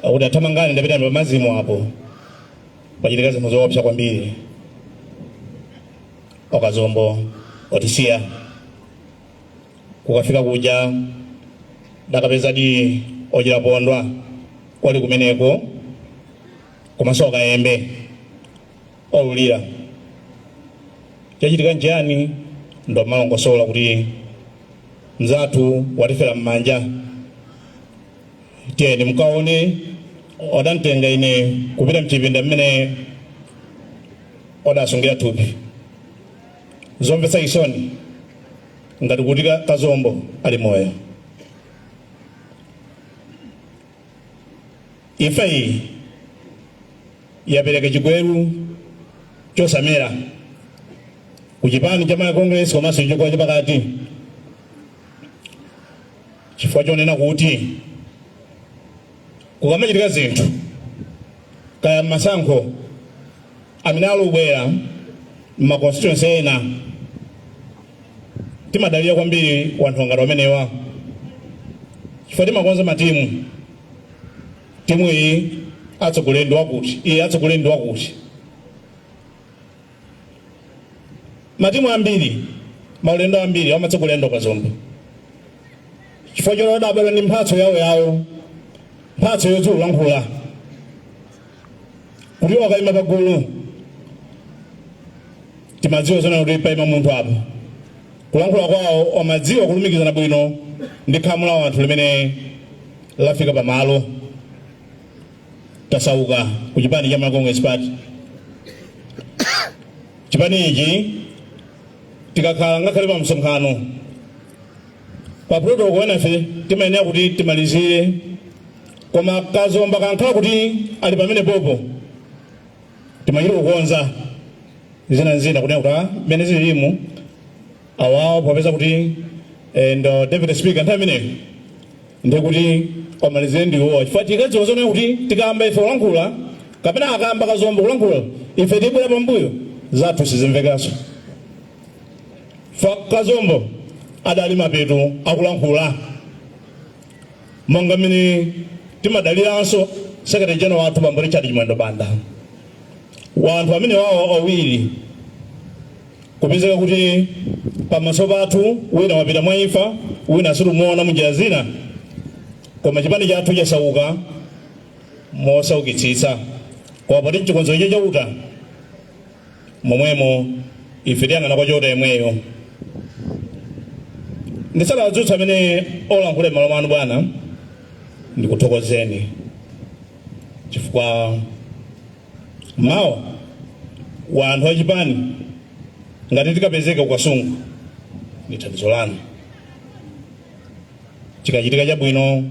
akuti athamangani, ndapita pa mazimo apo, pachitika zinthu zoopsa kwambiri, Okazombo otisiya. Kukafika kuja dakapezadi ochirapondwa kwali kumeneko komanso okayembe olulira. Chachitika nchiyani? Ndo malongosola kuti mzathu watifera m'manja, tiyeni mukaone. Odantenga ine kupita mchipinda mmene odasungira thupi. Zomvetsa chisoni, ngati kuti Kazombo ali moyo. Imfa iyi yapereka chigweru chosamera ku chipani cha Malawi Congress komanso chigawo chapakati, chifukwa chonena kuti kukamachitika zinthu kaya masankho amene alubwera m'ma constituency ena, timadalira kwambiri wanthu ngati amenewa, chifukwa timakonza matimu. Timu iyi atsogoleri ndi wakuti, iyi atsogoleri ndi wakuti. Matimu ambiri, maulendo ambiri amatsogolera ndo Kazombo, chifukwa choti adabadwa ndi mphatso yawo yawo, mphatso yodzilankhula, kuti wakayima pagulu timadziwa zona kuti paima munthu apo. Kulankhula kwawo amadziwa kulumikizana bwino ndi khamu la anthu limene lafika pamalo. Tasauka ku chipani cha Malawi Congress Party. Chipani ichi tikakhala ngakhale pa msonkhano, pa protocol enafe timayenera kuti timalizire, koma Kazomba kankhala kuti ali pamene popo, timachita kukonza zina zina kunena kuti mmene zililimu awawo, popeza kuti ndo deputy speaker nthawi imeneyo, ndikuti omalizire ndiwowa, chifukwa tikadziwa zonena kuti tikayamba ife kulankhula kapena akayamba Kazombo kulankhula, ife tibwera pambuyo, zathu sizimvekanso. Fa Kazombo adali mapeto akulankhula, monga mmene timadaliranso secretary general wathu Bambo Richard Chimwendo Banda. Wanthu amene wawo awiri kupezeka kuti pamaso pathu, wina wapita mwa imfa, wina situmuona munjira zina, koma chipani chathu chasauka mosaukitsitsa. Koma poti mchikonzero cha Chauta, momwemo ife tiyang'ana kwa Chauta yemweyo. Ndisadadzutsa amene olankhula m'malo mwanu, bwana, ndikuthokozeni chifukwa mawa wa anthu achipani ngati tikapezeka kukasungu ndi thandizo lanu. Chikachitika chabwino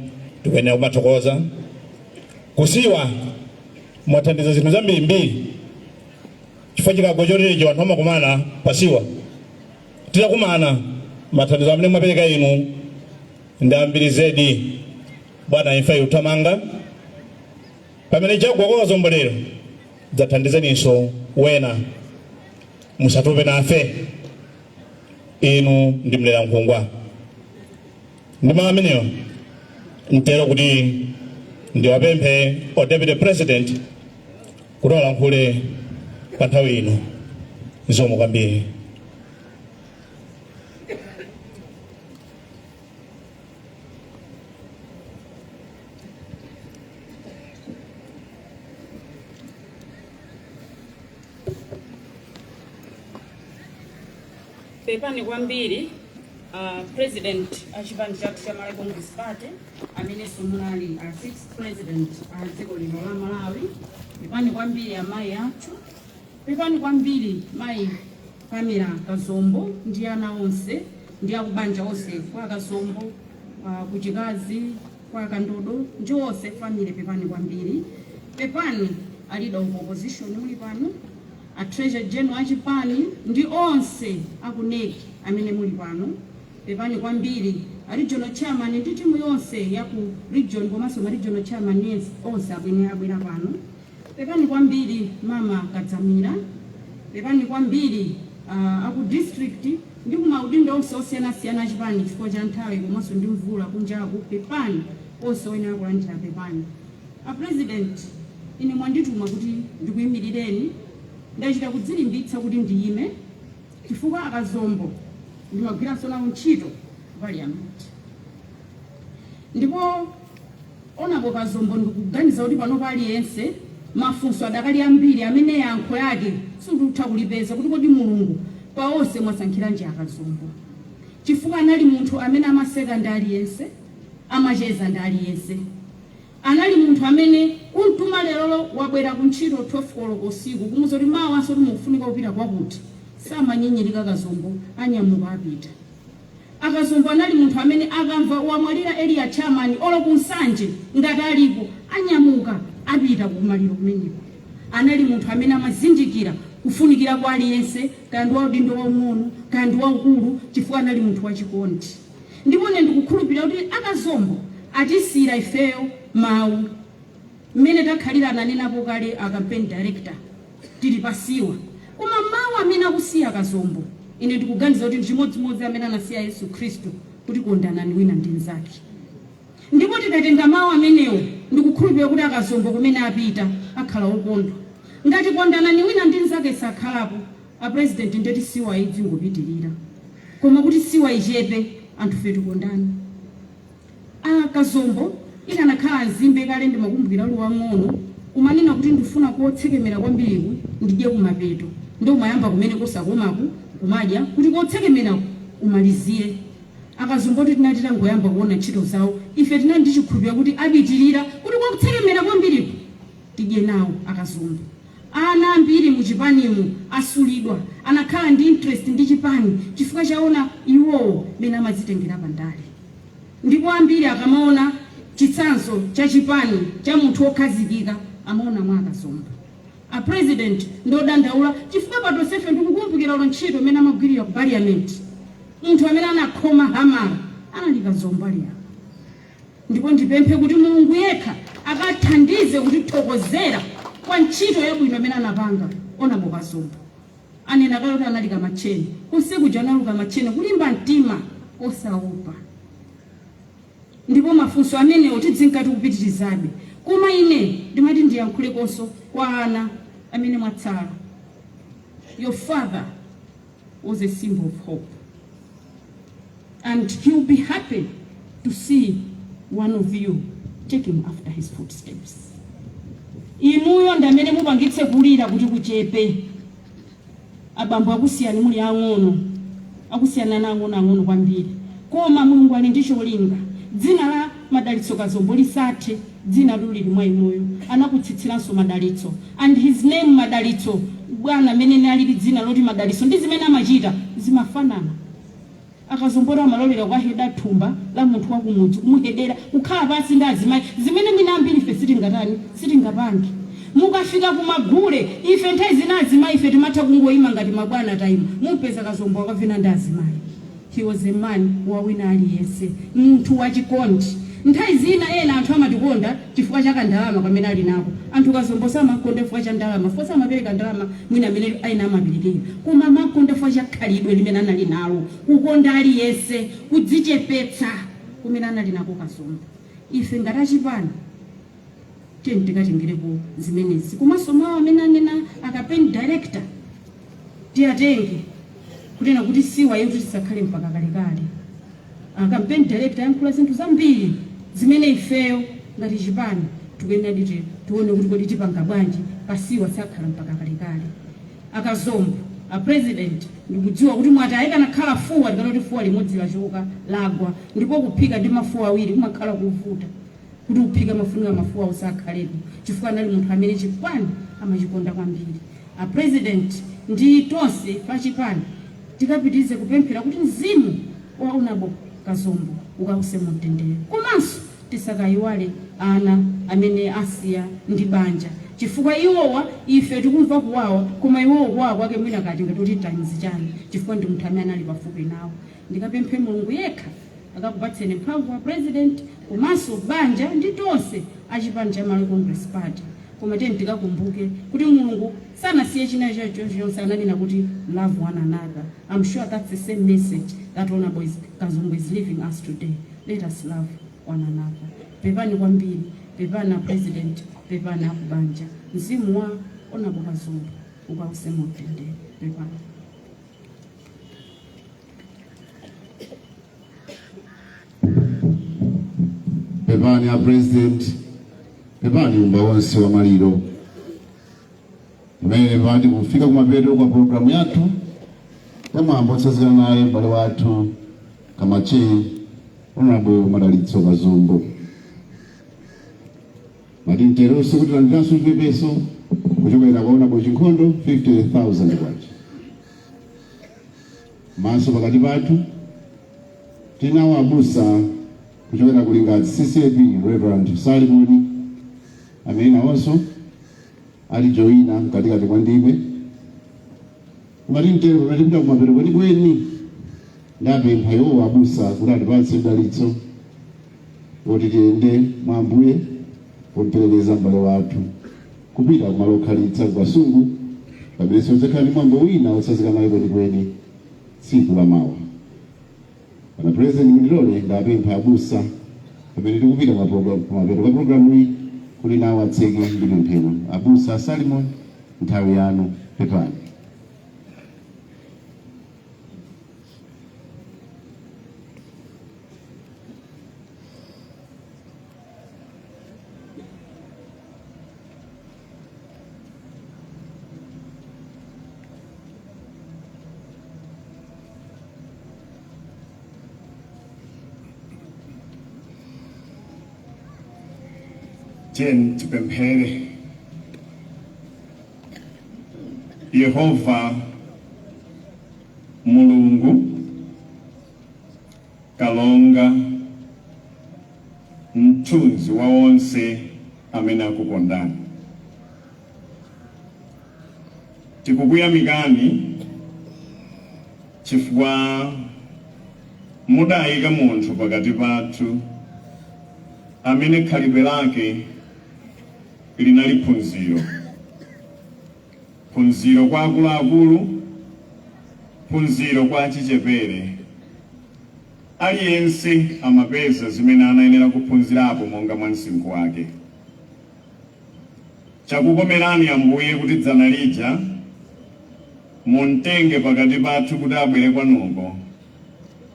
tikuyenera kumathokoza. Kusiwa mwathandiza zinthu zambirimbiri, chifukwa chikagwa choterecho anthu amakumana pasiwa. Titakumana, mathandizo amene mwapereka inu ndi ambiri zedi. Bwana, imfa ikuthamanga. Pamene chagwa kwa Kazombo lero, dzathandizeninso wena. Musatope nafe, inu ndi mlera nkhungwa. Ndi mawu amenewa ntero kuti ndiwapemphe o Deputy President kuti alankhule pa nthawi ino. Zikomo kwambiri. Pepani kwambiri, President a chipani chathu cha Malawi Congress Party, amenenso munali a sixth President a dziko lino la Malawi. Pepani kwambiri, amayi athu. Pepani kwambiri, Mayi Pamela Kazombo ndi ana onse ndi akubanja onse kwa Kazombo, kuchikazi kwa Kandodo ndi onse family, pepani kwambiri. Pepani, a Leader of Opposition muli pano, a Treasurer General achipani ndi onse aku NEC amene muli pano, pepani kwambiri. A Regional Chairman ndi timu yonse ya ku region komanso ma regional chairman onse amene abwera pano, pepani kwambiri. Mama Kadzamira, pepani kwambiri. Aku district ndi kumaudindo onse osiyanasiyana achipani, chifukwa cha nthawi komanso ndi mvula kunjaku, pepani. Onse oyenera kulandira pepani. A President, ine mwandituma kuti ndikuyimirireni. Ndachita kudzilimbitsa kuti ndiyime chifukwa Akazombo ndimagwiranso nawo ntchito Parliament, ndipo Honourable Kazombo, ndikuganiza kuti panopa aliyense mafunso adakali ambiri amene yankho yake sindikutha kulipeza, kuti kodi Mulungu pa onse mwasankhiranji Akazombo? Chifukwa anali munthu amene amaseka ndi aliyense, amacheza ndi aliyense. Anali munthu amene kumtuma lerolo wabwera ku ntchito 12 koloko usiku, kumuza kuti mawanso timukufunika kupita kwakuti, samanyinyirika Kazombo, anyamuka apita. Akazombo anali munthu amene akamva wamwalira area chairman olo kunsanje ngati alipo, anyamuka apita kumaliro kumeneko. Anali munthu amene amazindikira kufunikira kwa aliyense, kaya ndi waudindo waung'ono, kaya ndi waukulu, chifukwa anali munthu wachikondi. Ndipo ine ndikukhulupirira kuti Akazombo atisiyira ifeyo mawu mmene takhalira. Ananenapo kale a campaign director, tili pasiwa, koma mawu amene akusiya Akazombo, ine ndikuganiza kuti ndi chimodzimodzi amene anasiya Yesu Khristu, kuti kondanani wina ndi mnzake. Ndipo tikatenga mawu amenewo, ndikukhulupirira kuti Akazombo kumene apita akhala okondwa. Ngati kondanani wina ndi mnzake sakhalapo, a President, ndeti siwa idzingopitirira. Koma kuti siwa ichepe, anthu fe tikondani. A Kazombo ikanakhala nzimbe kale, ndimakumbukira uli wang'ono umanena kuti ndifuna kotsekemera kwambiriku ndidye kumapeto, ndi umayamba kumene kosakomaku kumadya kuti kotsekemerako umalizire. Akazomboti tinati tangoyamba kuona ntchito zawo, ife tinali ndi chikhulupiriro kuti apitirira kuti kotsekemera kwambiriku tidye nawo Akazombo. Ana ambiri mu chipanimu asulidwa, anakhala ndi interest ndi chipani chifukwa chaona iwowo mene amadzitengera pandale. Ndipo ambiri akamaona chitsanzo cha chipani cha munthu wokhazikika, amaona mwa Akazombo. A President, ndodandaula chifukwa pa tonsefe ndikukumbukira ulo ntchito imene amagwirira ku Parliament, munthu amene anakhoma hamala anali Kazombo ali apa. Ndipo ndipemphe kuti Mulungu yekha akathandize kutithokozera kwa ntchito yabwino imene anapanga Honourable Kazombo. Anena kale kuti anali kamatcheni konse kuja, anali kamatcheni, kulimba mtima osaopa. Ndipo mafunso amenewo tidzinkati kupitirizabe, koma ine ndimati ndiyankhulekonso kwa ana amene mwatsala. Your father was a symbol of hope and he will be happy to see one of you taking after his footsteps. Inuyo ndi amene mupangitse kulira kuti kuchepe. Abambo akusiyani muli ang'ono, akusiyana ana ang'onoang'ono kwambiri, koma Mulungu ali ndi cholinga. Dzina la Madalitso Kazombo lisathe, dzina lili mwa inuyo. Anakutsitsiranso Madalitso and his name Madalitso, bwana amene alili dzina loti Madalitso ndi zimene amachita zimafanana. Akazomboti amalolera kukaheda thumba la munthu wakumudzi, kumuhedera, kukhala pansi ndi azimayi, zimene mwina ambiri ife sitingatani, sitingapange. Mukafika kumagule, ife nthawi zina azimayi ife timatha kungoyima ngati mabwana tayima, mumpeza Kazombo akavina ndi azimayi. He was a man wa wina aliyense, munthu wachikondi. Nthawi zina ena anthu amatikonda chifukwa cha kandalama kamene ali nako. Anthu Kazombo samakonda chifukwa cha ndalama, chifukwa samapereka ndalama mwina amene ena amaperekera, koma amakonda chifukwa cha khalidwe limene anali nalo, kukonda aliyense, kudzichepetsa kumene anali nako Kazombo. Ife ngati achipani tiyeni tikatengerepo zimenezi, komanso mawu amene anena a campaign director tiyatenge kunena kuti siwa yetu tisakhale mpaka kalekale. A campaign director ayankhula zinthu zambiri zimene ifeyo ngati chipani tikuyenera tione kuti kodi tipanga bwanji pasiwa sakhala mpaka kalekale. Akazombo, a president, ndikudziwa kuti mwati ayikanakhala fuwa tikanati fuwa limodzi lachoka lagwa, ndipo kuphika ndi mafuwa awiri kumakhala kuvuta. Kuti uphike amafunika mafuwa usakhalepo, chifukwa anali munthu amene chipani amachikonda kwambiri. A president ndi tonse pa chipani tikapitirize kupemphera kuti mzimu wa Honourable Kazombo ukause mu mtendere, komanso tisakayiwale ana amene asiya ndi banja, chifukwa iwowa ife tikumva kuwawa, koma iwowo kuwawa kwake mwina kati ngati kuti times chani, chifukwa ndi munthu amene anali pafupi nawo. Ndikapemphe Mulungu yekha akakupatseni mphamvu a president komanso banja ndi tonse achipani cha Malawi Congress Party. Koma tiyeni tikakumbuke kuti Mulungu sanasiye china chilichonse, ananena kuti love one another. I'm sure that's the same message that Honorable Kazombo is leaving us today. Let us love one another. Pepani kwambiri, pepani a president, pepani akubanja. Mzimu wa Honorable Kazombo ukause mu mtendere. Pepani. Pepani a president, pepani umba wonse wa maliro. Pamene pati kufika kumapeto kwa programu yathu ya mwambo otsazikana naye m'bale wathu Kamache Honorable Madalitso Kazombo, matinteronso kuti landiranso chipepeso kuchokera kwa Honorable Chinkhondo 50,000 kwacha. Maso pakati pathu tinawo abusa kuchokera ku Lingadzi CCAP, Reverend Salimoni, amene nawonso atijoyina mkatikati mwa ndime. Koma timtero pamene tipita kumapeto kwenikweni, ndapempha iwowo abusa kuti atipatse mdalitso woti tiyende mwa Ambuye pomperekeza m'bale wathu kupita kumalo okhalitsa ku Kasungu, pamene siudzakhala ndi mwambo wina otsazika naye kwenikweni tsiku la mawa. Bwana President, mundilole ndapempha abusa pamene tikupita kumapeto kwa programu iyi kuti nawo atseke ndi pemphero. Abusa Salimon, nthawi yanu, pepani. Tiyeni tipemphere. Yehova Mulungu, kalonga mthunzi wa onse amene akukondani, tikukuyamikani chifukwa mudayika munthu pakati pathu amene khalidwe lake linali phunziro, phunziro kwa akuluakulu, phunziro kwa achichepere. Aliyense amapeza zimene anayenera kuphunzirapo monga mwa msinkhu wake. Chakukomerani Ambuye kuti dzana lija mumtenge pakati pathu kuti abwere kwanuko,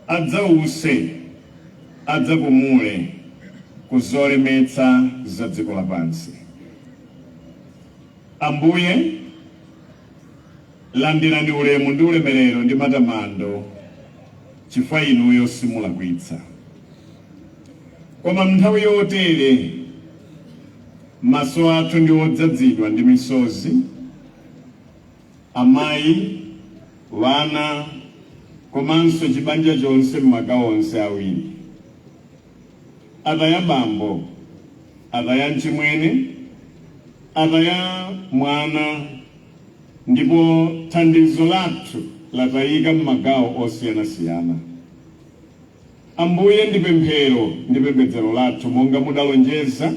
adzause, adzapumule ku zolemetsa za dziko lapansi. Ambuye, landirani ulemu ndi ulemerero ndi matamando, chifukwa inuyo simulakwitsa. Koma m'nthawi yotere maso athu ndi odzazidwa ndi misozi, amayi, wana komanso chibanja chonse m'magawo onse awiri. Ataya bambo, ataya mchimwene, ataya mwana, ndipo thandizo lathu latayika m'magawo osiyanasiyana. Ambuye, ndi pemphero ndi pembedzero lathu, monga mudalonjeza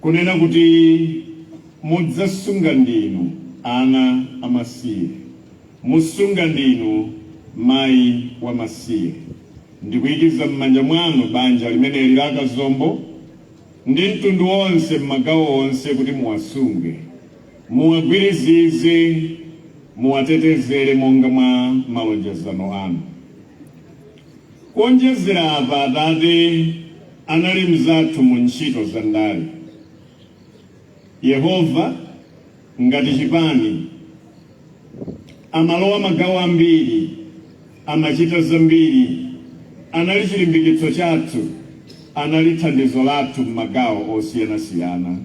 kunena kuti mudzasunga ndinu ana amasiye, musunga ndinu mayi wamasiye, ndikuyikiza m'manja mwanu banja limeneli la Kazombo ndi mtundu wonse m'magawo onse, kuti muwasunge, muwagwirizize, muwatetezere monga mwa malonjezano anu. Kuonjezera apa, Atate, anali mzathu mu ntchito za ndale. Yehova, ngati chipani amalowa magawo ambiri, amachita zambiri, anali chilimbikitso chathu, anali thandizo lathu m'magawo osiyanasiyana.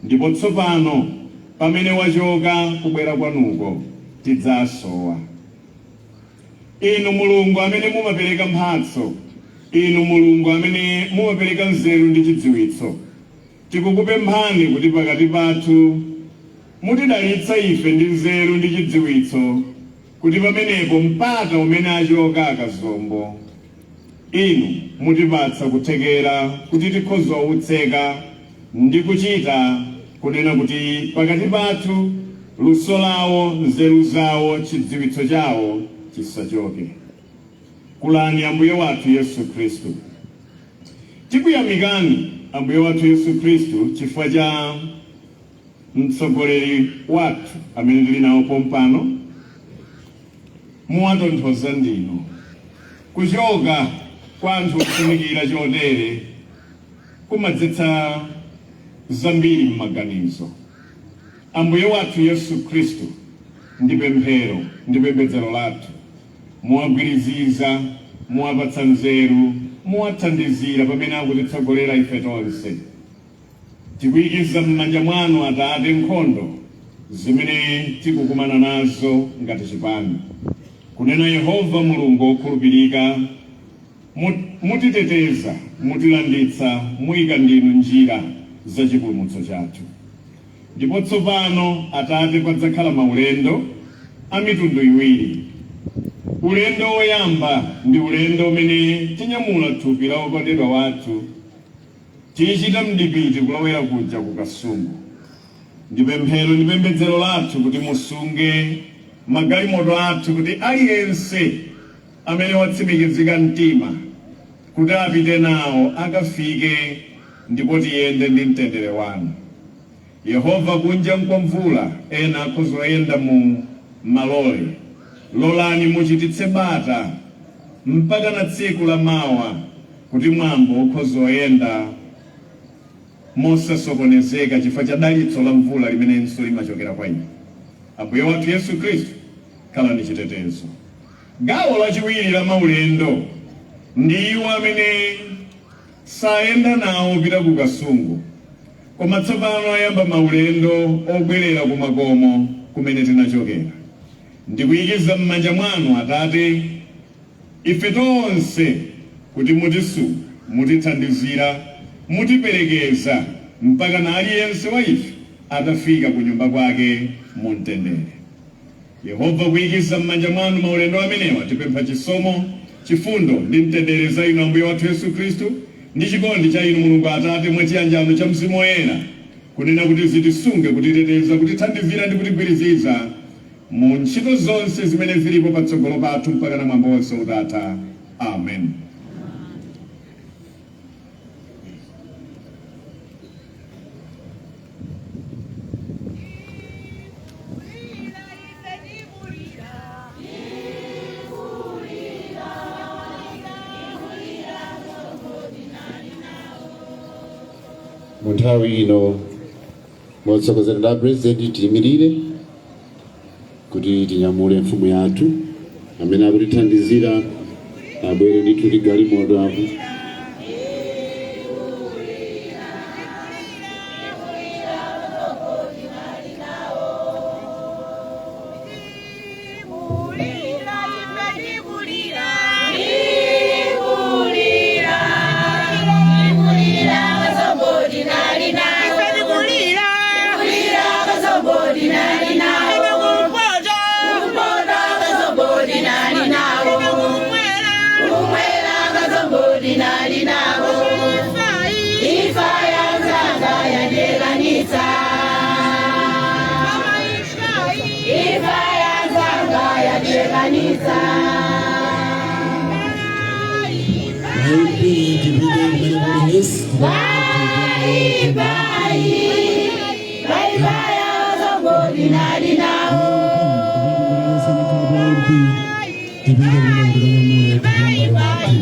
Ndipo tsopano pamene wachoka kubwera kwanuko, tidzasowa. Inu Mulungu amene mumapereka mphatso, inu Mulungu amene mumapereka nzeru ndi chidziwitso, tikukupemphani kuti pakati pathu mutidalitsa ife ndi nzeru ndi chidziwitso, kuti pamenepo mpata umene achoka Akazombo, inu mutipatsa kuthekera kuti tikhoza kutseka ndi kuchita kunena kuti pakati pathu luso lawo, nzeru zawo, chidziwitso chawo chisachoke. Kulani Ambuye wathu Yesu Khristu. Tikuyamikani, Ambuye wathu Yesu Khristu, chifukwa cha mtsogoleri wathu amene tili nawo pompano. Muwatonthoza ndinu. Kuchoka kwa anthu ofunikira chotere kumadzetsa zambiri m'maganizo. Ambuye wathu Yesu Khristu, ndi pemphero ndi pembedzero lathu, muwagwiriziza, muwapatsa nzeru, muwathandizira pamene akutitsogolera ife tonse. Tikuyikiza m'manja mwanu, Atate, nkhondo zimene tikukumana nazo ngati chipani, kunena Yehova Mulungu wokhulupirika, mutiteteza, mutilanditsa, muyika ndinu njira za chipulumutso chathu. Ndipo tsopano, Atate, padzakhala maulendo a mitundu iwiri. Ulendo woyamba ndi ulendo umene tinyamula thupi la okondedwa wathu, tichita mdipiti kulowera kuja ku Kasungu. Ndi pemphero ndi pembedzero lathu kuti musunge magalimoto athu, kuti aliyense amene watsimikizika mtima kuti apite nawo akafike, ndipo tiyende ndi mtendere wanu. Yehova, kunja nkwa mvula, ena akhoza kuyenda mu malole. Lolani muchititse bata mpaka na tsiku la mawa, kuti mwambo ukhoza kuyenda mosasokonezeka chifukwa cha dalitso la mvula limenenso limachokera kwa inu. Ambuye wathu Yesu Khristu, khalani chitetezo. Gawo lachiwiri la maulendo ndi iwo amene sayenda nawo kupita ku Kasungu, koma tsopano ayamba maulendo obwerera ku makomo kumene tinachokera. Ndikuyikiza m'manja mwanu, Atate, ife tonse, kuti mutisunga, mutithandizira, mutiperekeza mpaka na aliyense wa ife atafika ku nyumba kwake mu mtendere. Yehova, kuyikiza m'manja mwanu maulendo amenewa, tipempha chisomo, chifundo ndi mtendere za inu Ambuye wathu Yesu Khristu, ndi chikondi cha inu Mulungu Atate mwachiyanjano cha Mzimu Woyera, kunena kuti zitisunge, kutiteteza, kutithandizira ndi kutigwiriziza mu ntchito zonse zimene zilipo patsogolo pathu mpaka na mwambo wonse utatha. Amen. Mu nthawi ino, motsogozera ndi President, tiyimirire kuti tinyamule mfumu yathu. Amene akutithandizira abwere ndithu ndi galimoto apo. Bye bye. Bye bye Kazombo tinali nawo. Bye bye.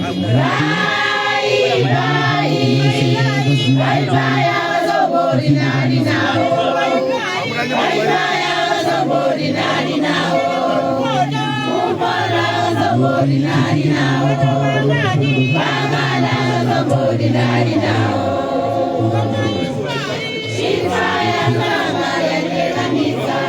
Bye bye Kazombo tinali nawo. Bye bye Kazombo tinali nawo. Kumpora Kazombo tinali nawo. Bagala Kazombo tinali nawo. Shifaya mama yandelamisa.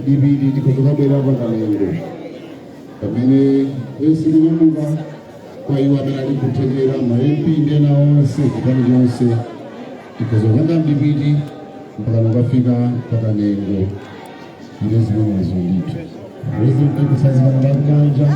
Dibidi tikuzokabwera pakanengo pamene esi linyamuka kwa iwo amene ali kuthekera ma MP ndi ena onse chipani chonse tikuzokanda mdipiti mpaka nakafika pakanengo ndi zimenezo ndithu president kusazikana la kumanja.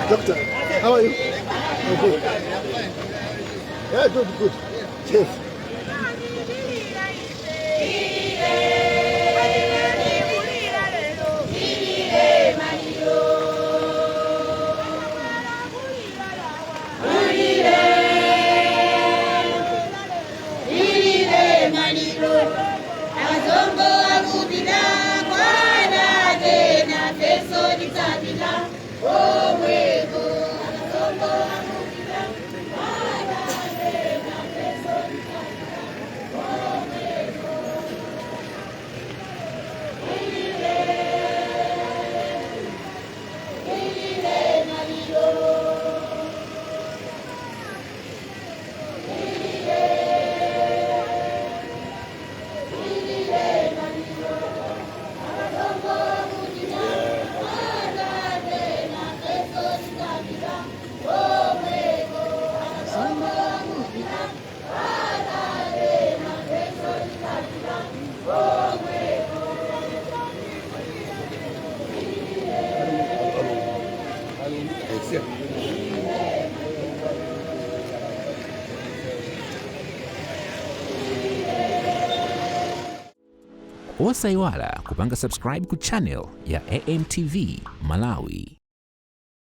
Doctor, how are you? I'm good. Yeah, good, good. Cheers. Akazombo akupita kwanake nafeso tidzapita omweko. Akazombo akupita kwanake nafeso tidzapita omweko. Ilile, ilile maliro. Ilile, ilile maliro. Akazombo akupita kwanake nafeso tidzapita omweko. Akazombo akupita kwanake nafeso tidzapita omweko. Osayiwala kupanga subscribe ku channel ya AMTV Malawi.